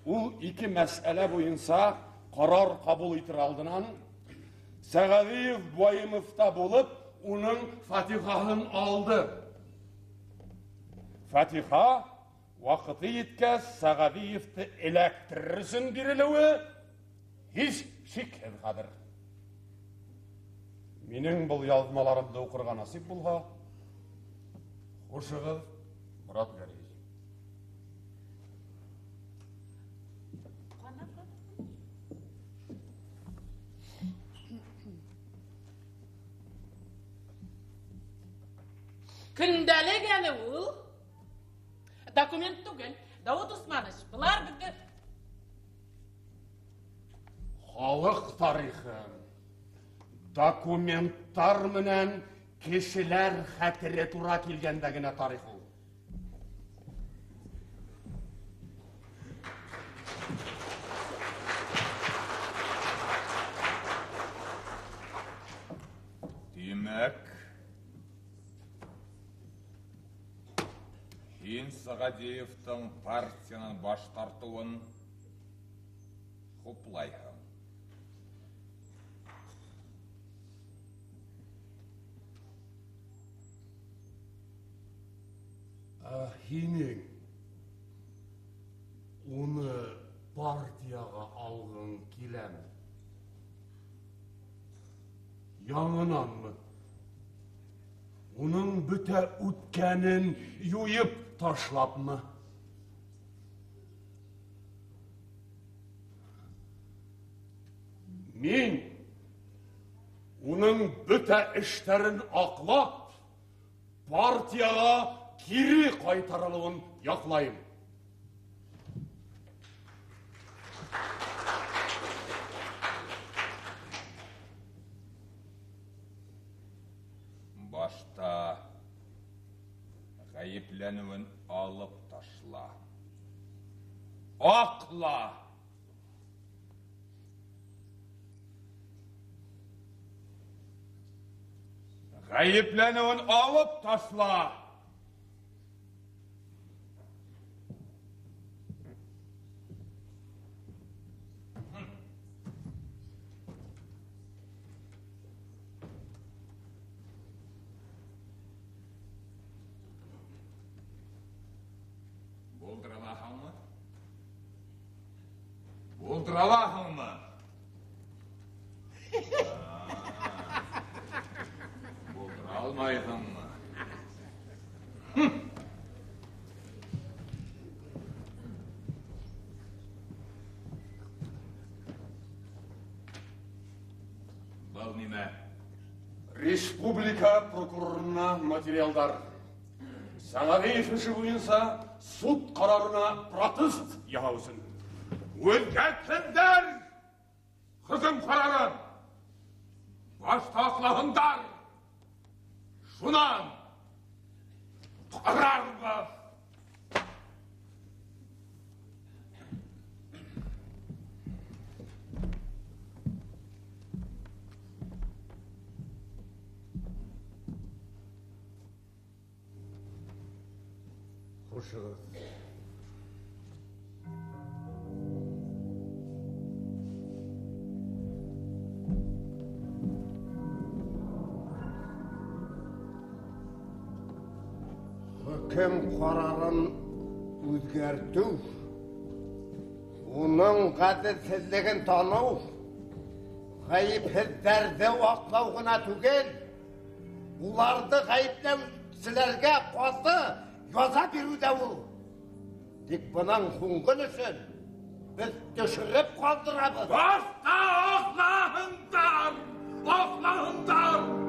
ул ике мәсьәлә буйынса ҡарар ҡабул итер алдынан Сәғәҙиев Баимовта булып, уның фатихаһын алды. Фатиха ваҡыты еткәс Сәғәҙиевте эләктерер өсөн бирелеүе һис шикһеҙ хәҙер. Минең был яҙмаларымды уҡырға насип булһа, хушығыҙ, Морат Гәрәевич. Көндәлек әле ул документ түгел. Дауыт Усманович, былар беҙҙе халыҡ тарихы документтар менән кешеләр хәтере тура килгәндә генә тарих ул. Тимәк, һин Сәғәдиевтың партиянан баш тартыуын хуплайһың. Һинең уны партияға алғың киләме? Яңынанмы? Уның бөтә үткәнен юйып ташлапмы? Мин уның бөтә эштәрен аҡлап, партияға кире ҡайтарылыуын яҡлайым. Башта ғәйепләнеүен алып ташла. Аҡла! Ғәйепләнеүен алып ташла! Булдыра алаһыңмы? Булдыра алмайһыңмы? Был нимә? Республика прокурорына материалдар. Сағадиев эше буйынса суд ҡарарына протест яһау өсөн. Үҙгәртһендәр хөкөм ҡарарын. Башта аҡлаһындар. Шунан ҡарарбыҙ. Хушығыҙ. Хөкөм ҡарарын үҙгәртеү, уның ғәҙелһеҙлеген таныу, ғәйепһеҙҙәрҙе аҡлау ғына түгел, уларҙы ғәйепләүселәргә ҡаты яза биреү ҙә ул. Тик бының һуңғы өлөшөн беҙ төшөрөп ҡалдырабыҙ. Башта аҡлаһындар! Аҡлаһындар!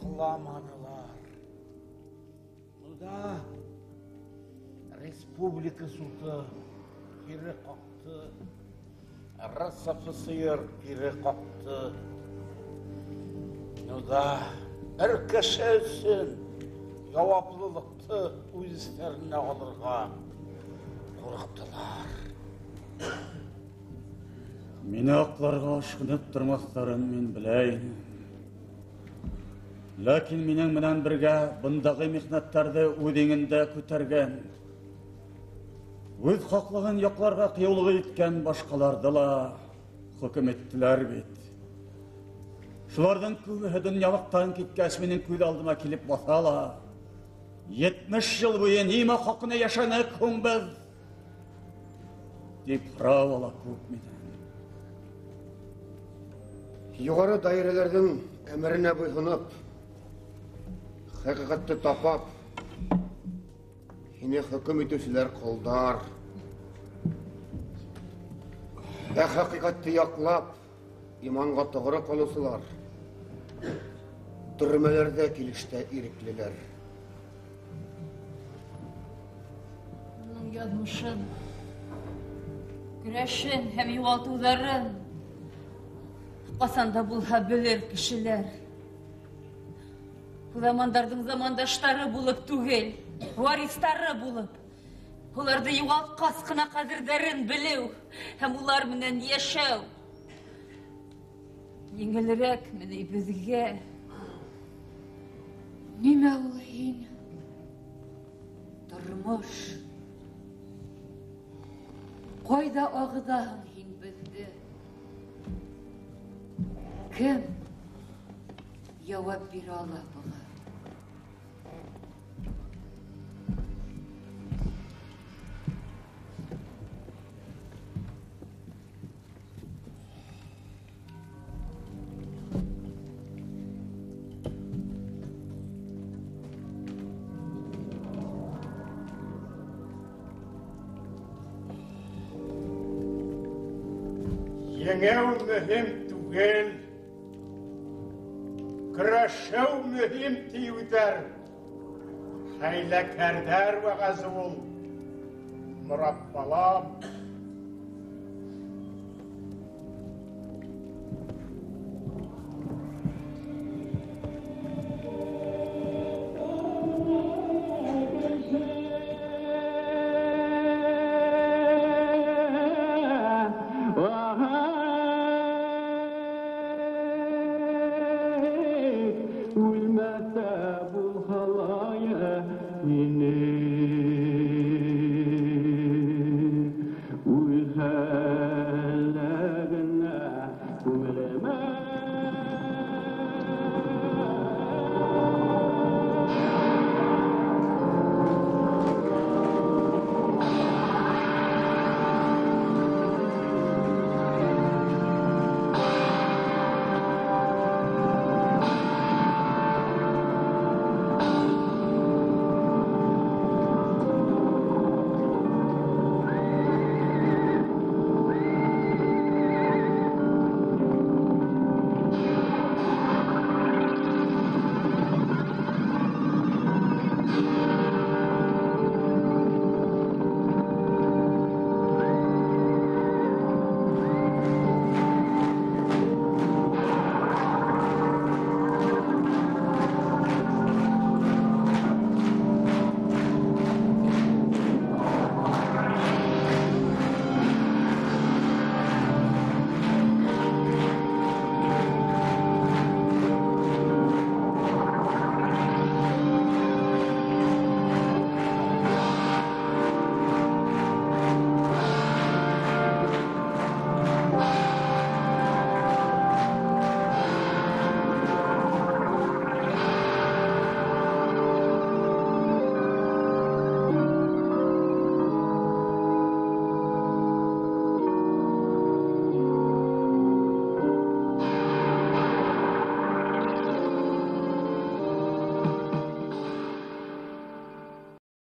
Аҡламанылар. Ну да, республика суды кире ҡаҡты, РСФСР кире ҡаҡты. Ну да, бер кеше өсөн яуаплылыҡты үҙ өҫтәренә алырға ҡурҡтылар. Мине аҡларға ашҡынып тормаҫтарын мин белә инем. Ләкин минең менән бергә бындағы михнәттәрҙе үҙ иңендә күтәргән, үҙ хаҡлығын яҡларға ҡыйыулығы иткән башҡаларҙы ла хөкөм иттеләр бит. Шуларҙың күбеһе донъялыҡтан киткәс минең күҙ алдыма килеп баҫа ла, 70 йыл буйы нимә хаҡына йәшәнек һуң беҙ? Тип һорау ала күп минән. Юғары даирәләрҙең әмеренә буйһоноп, хәҡиҡәтте тапап, һине хөкөм итеүселәр ҡолдар. Ә хәҡиҡәтте яҡлап, иманға тоғро ҡалыусылар төрмәләрҙә килештә иреклеләр. Уның яҙмышын, көрәшен һәм юғалтыуҙарын ҡасан да булһа белер кешеләр. Уҙамандарҙың замандаштары булып түгел, варистары булып, уларҙы юғалтҡас ҡына ҡәҙерҙәрен белеү һәм улар менән йәшәү еңелерәкме ни беҙгә? Нимә ул һин? Тормош. Ҡайҙа ағыҙаһың һин беҙҙе? Кем яуап бирә ала быға? Еңеү мөһим түгел, көрәшеү мөһим тиеүҙәр. Хәйләкәрҙәр вәғәзе ул, Морат балам. Үлмәҫә.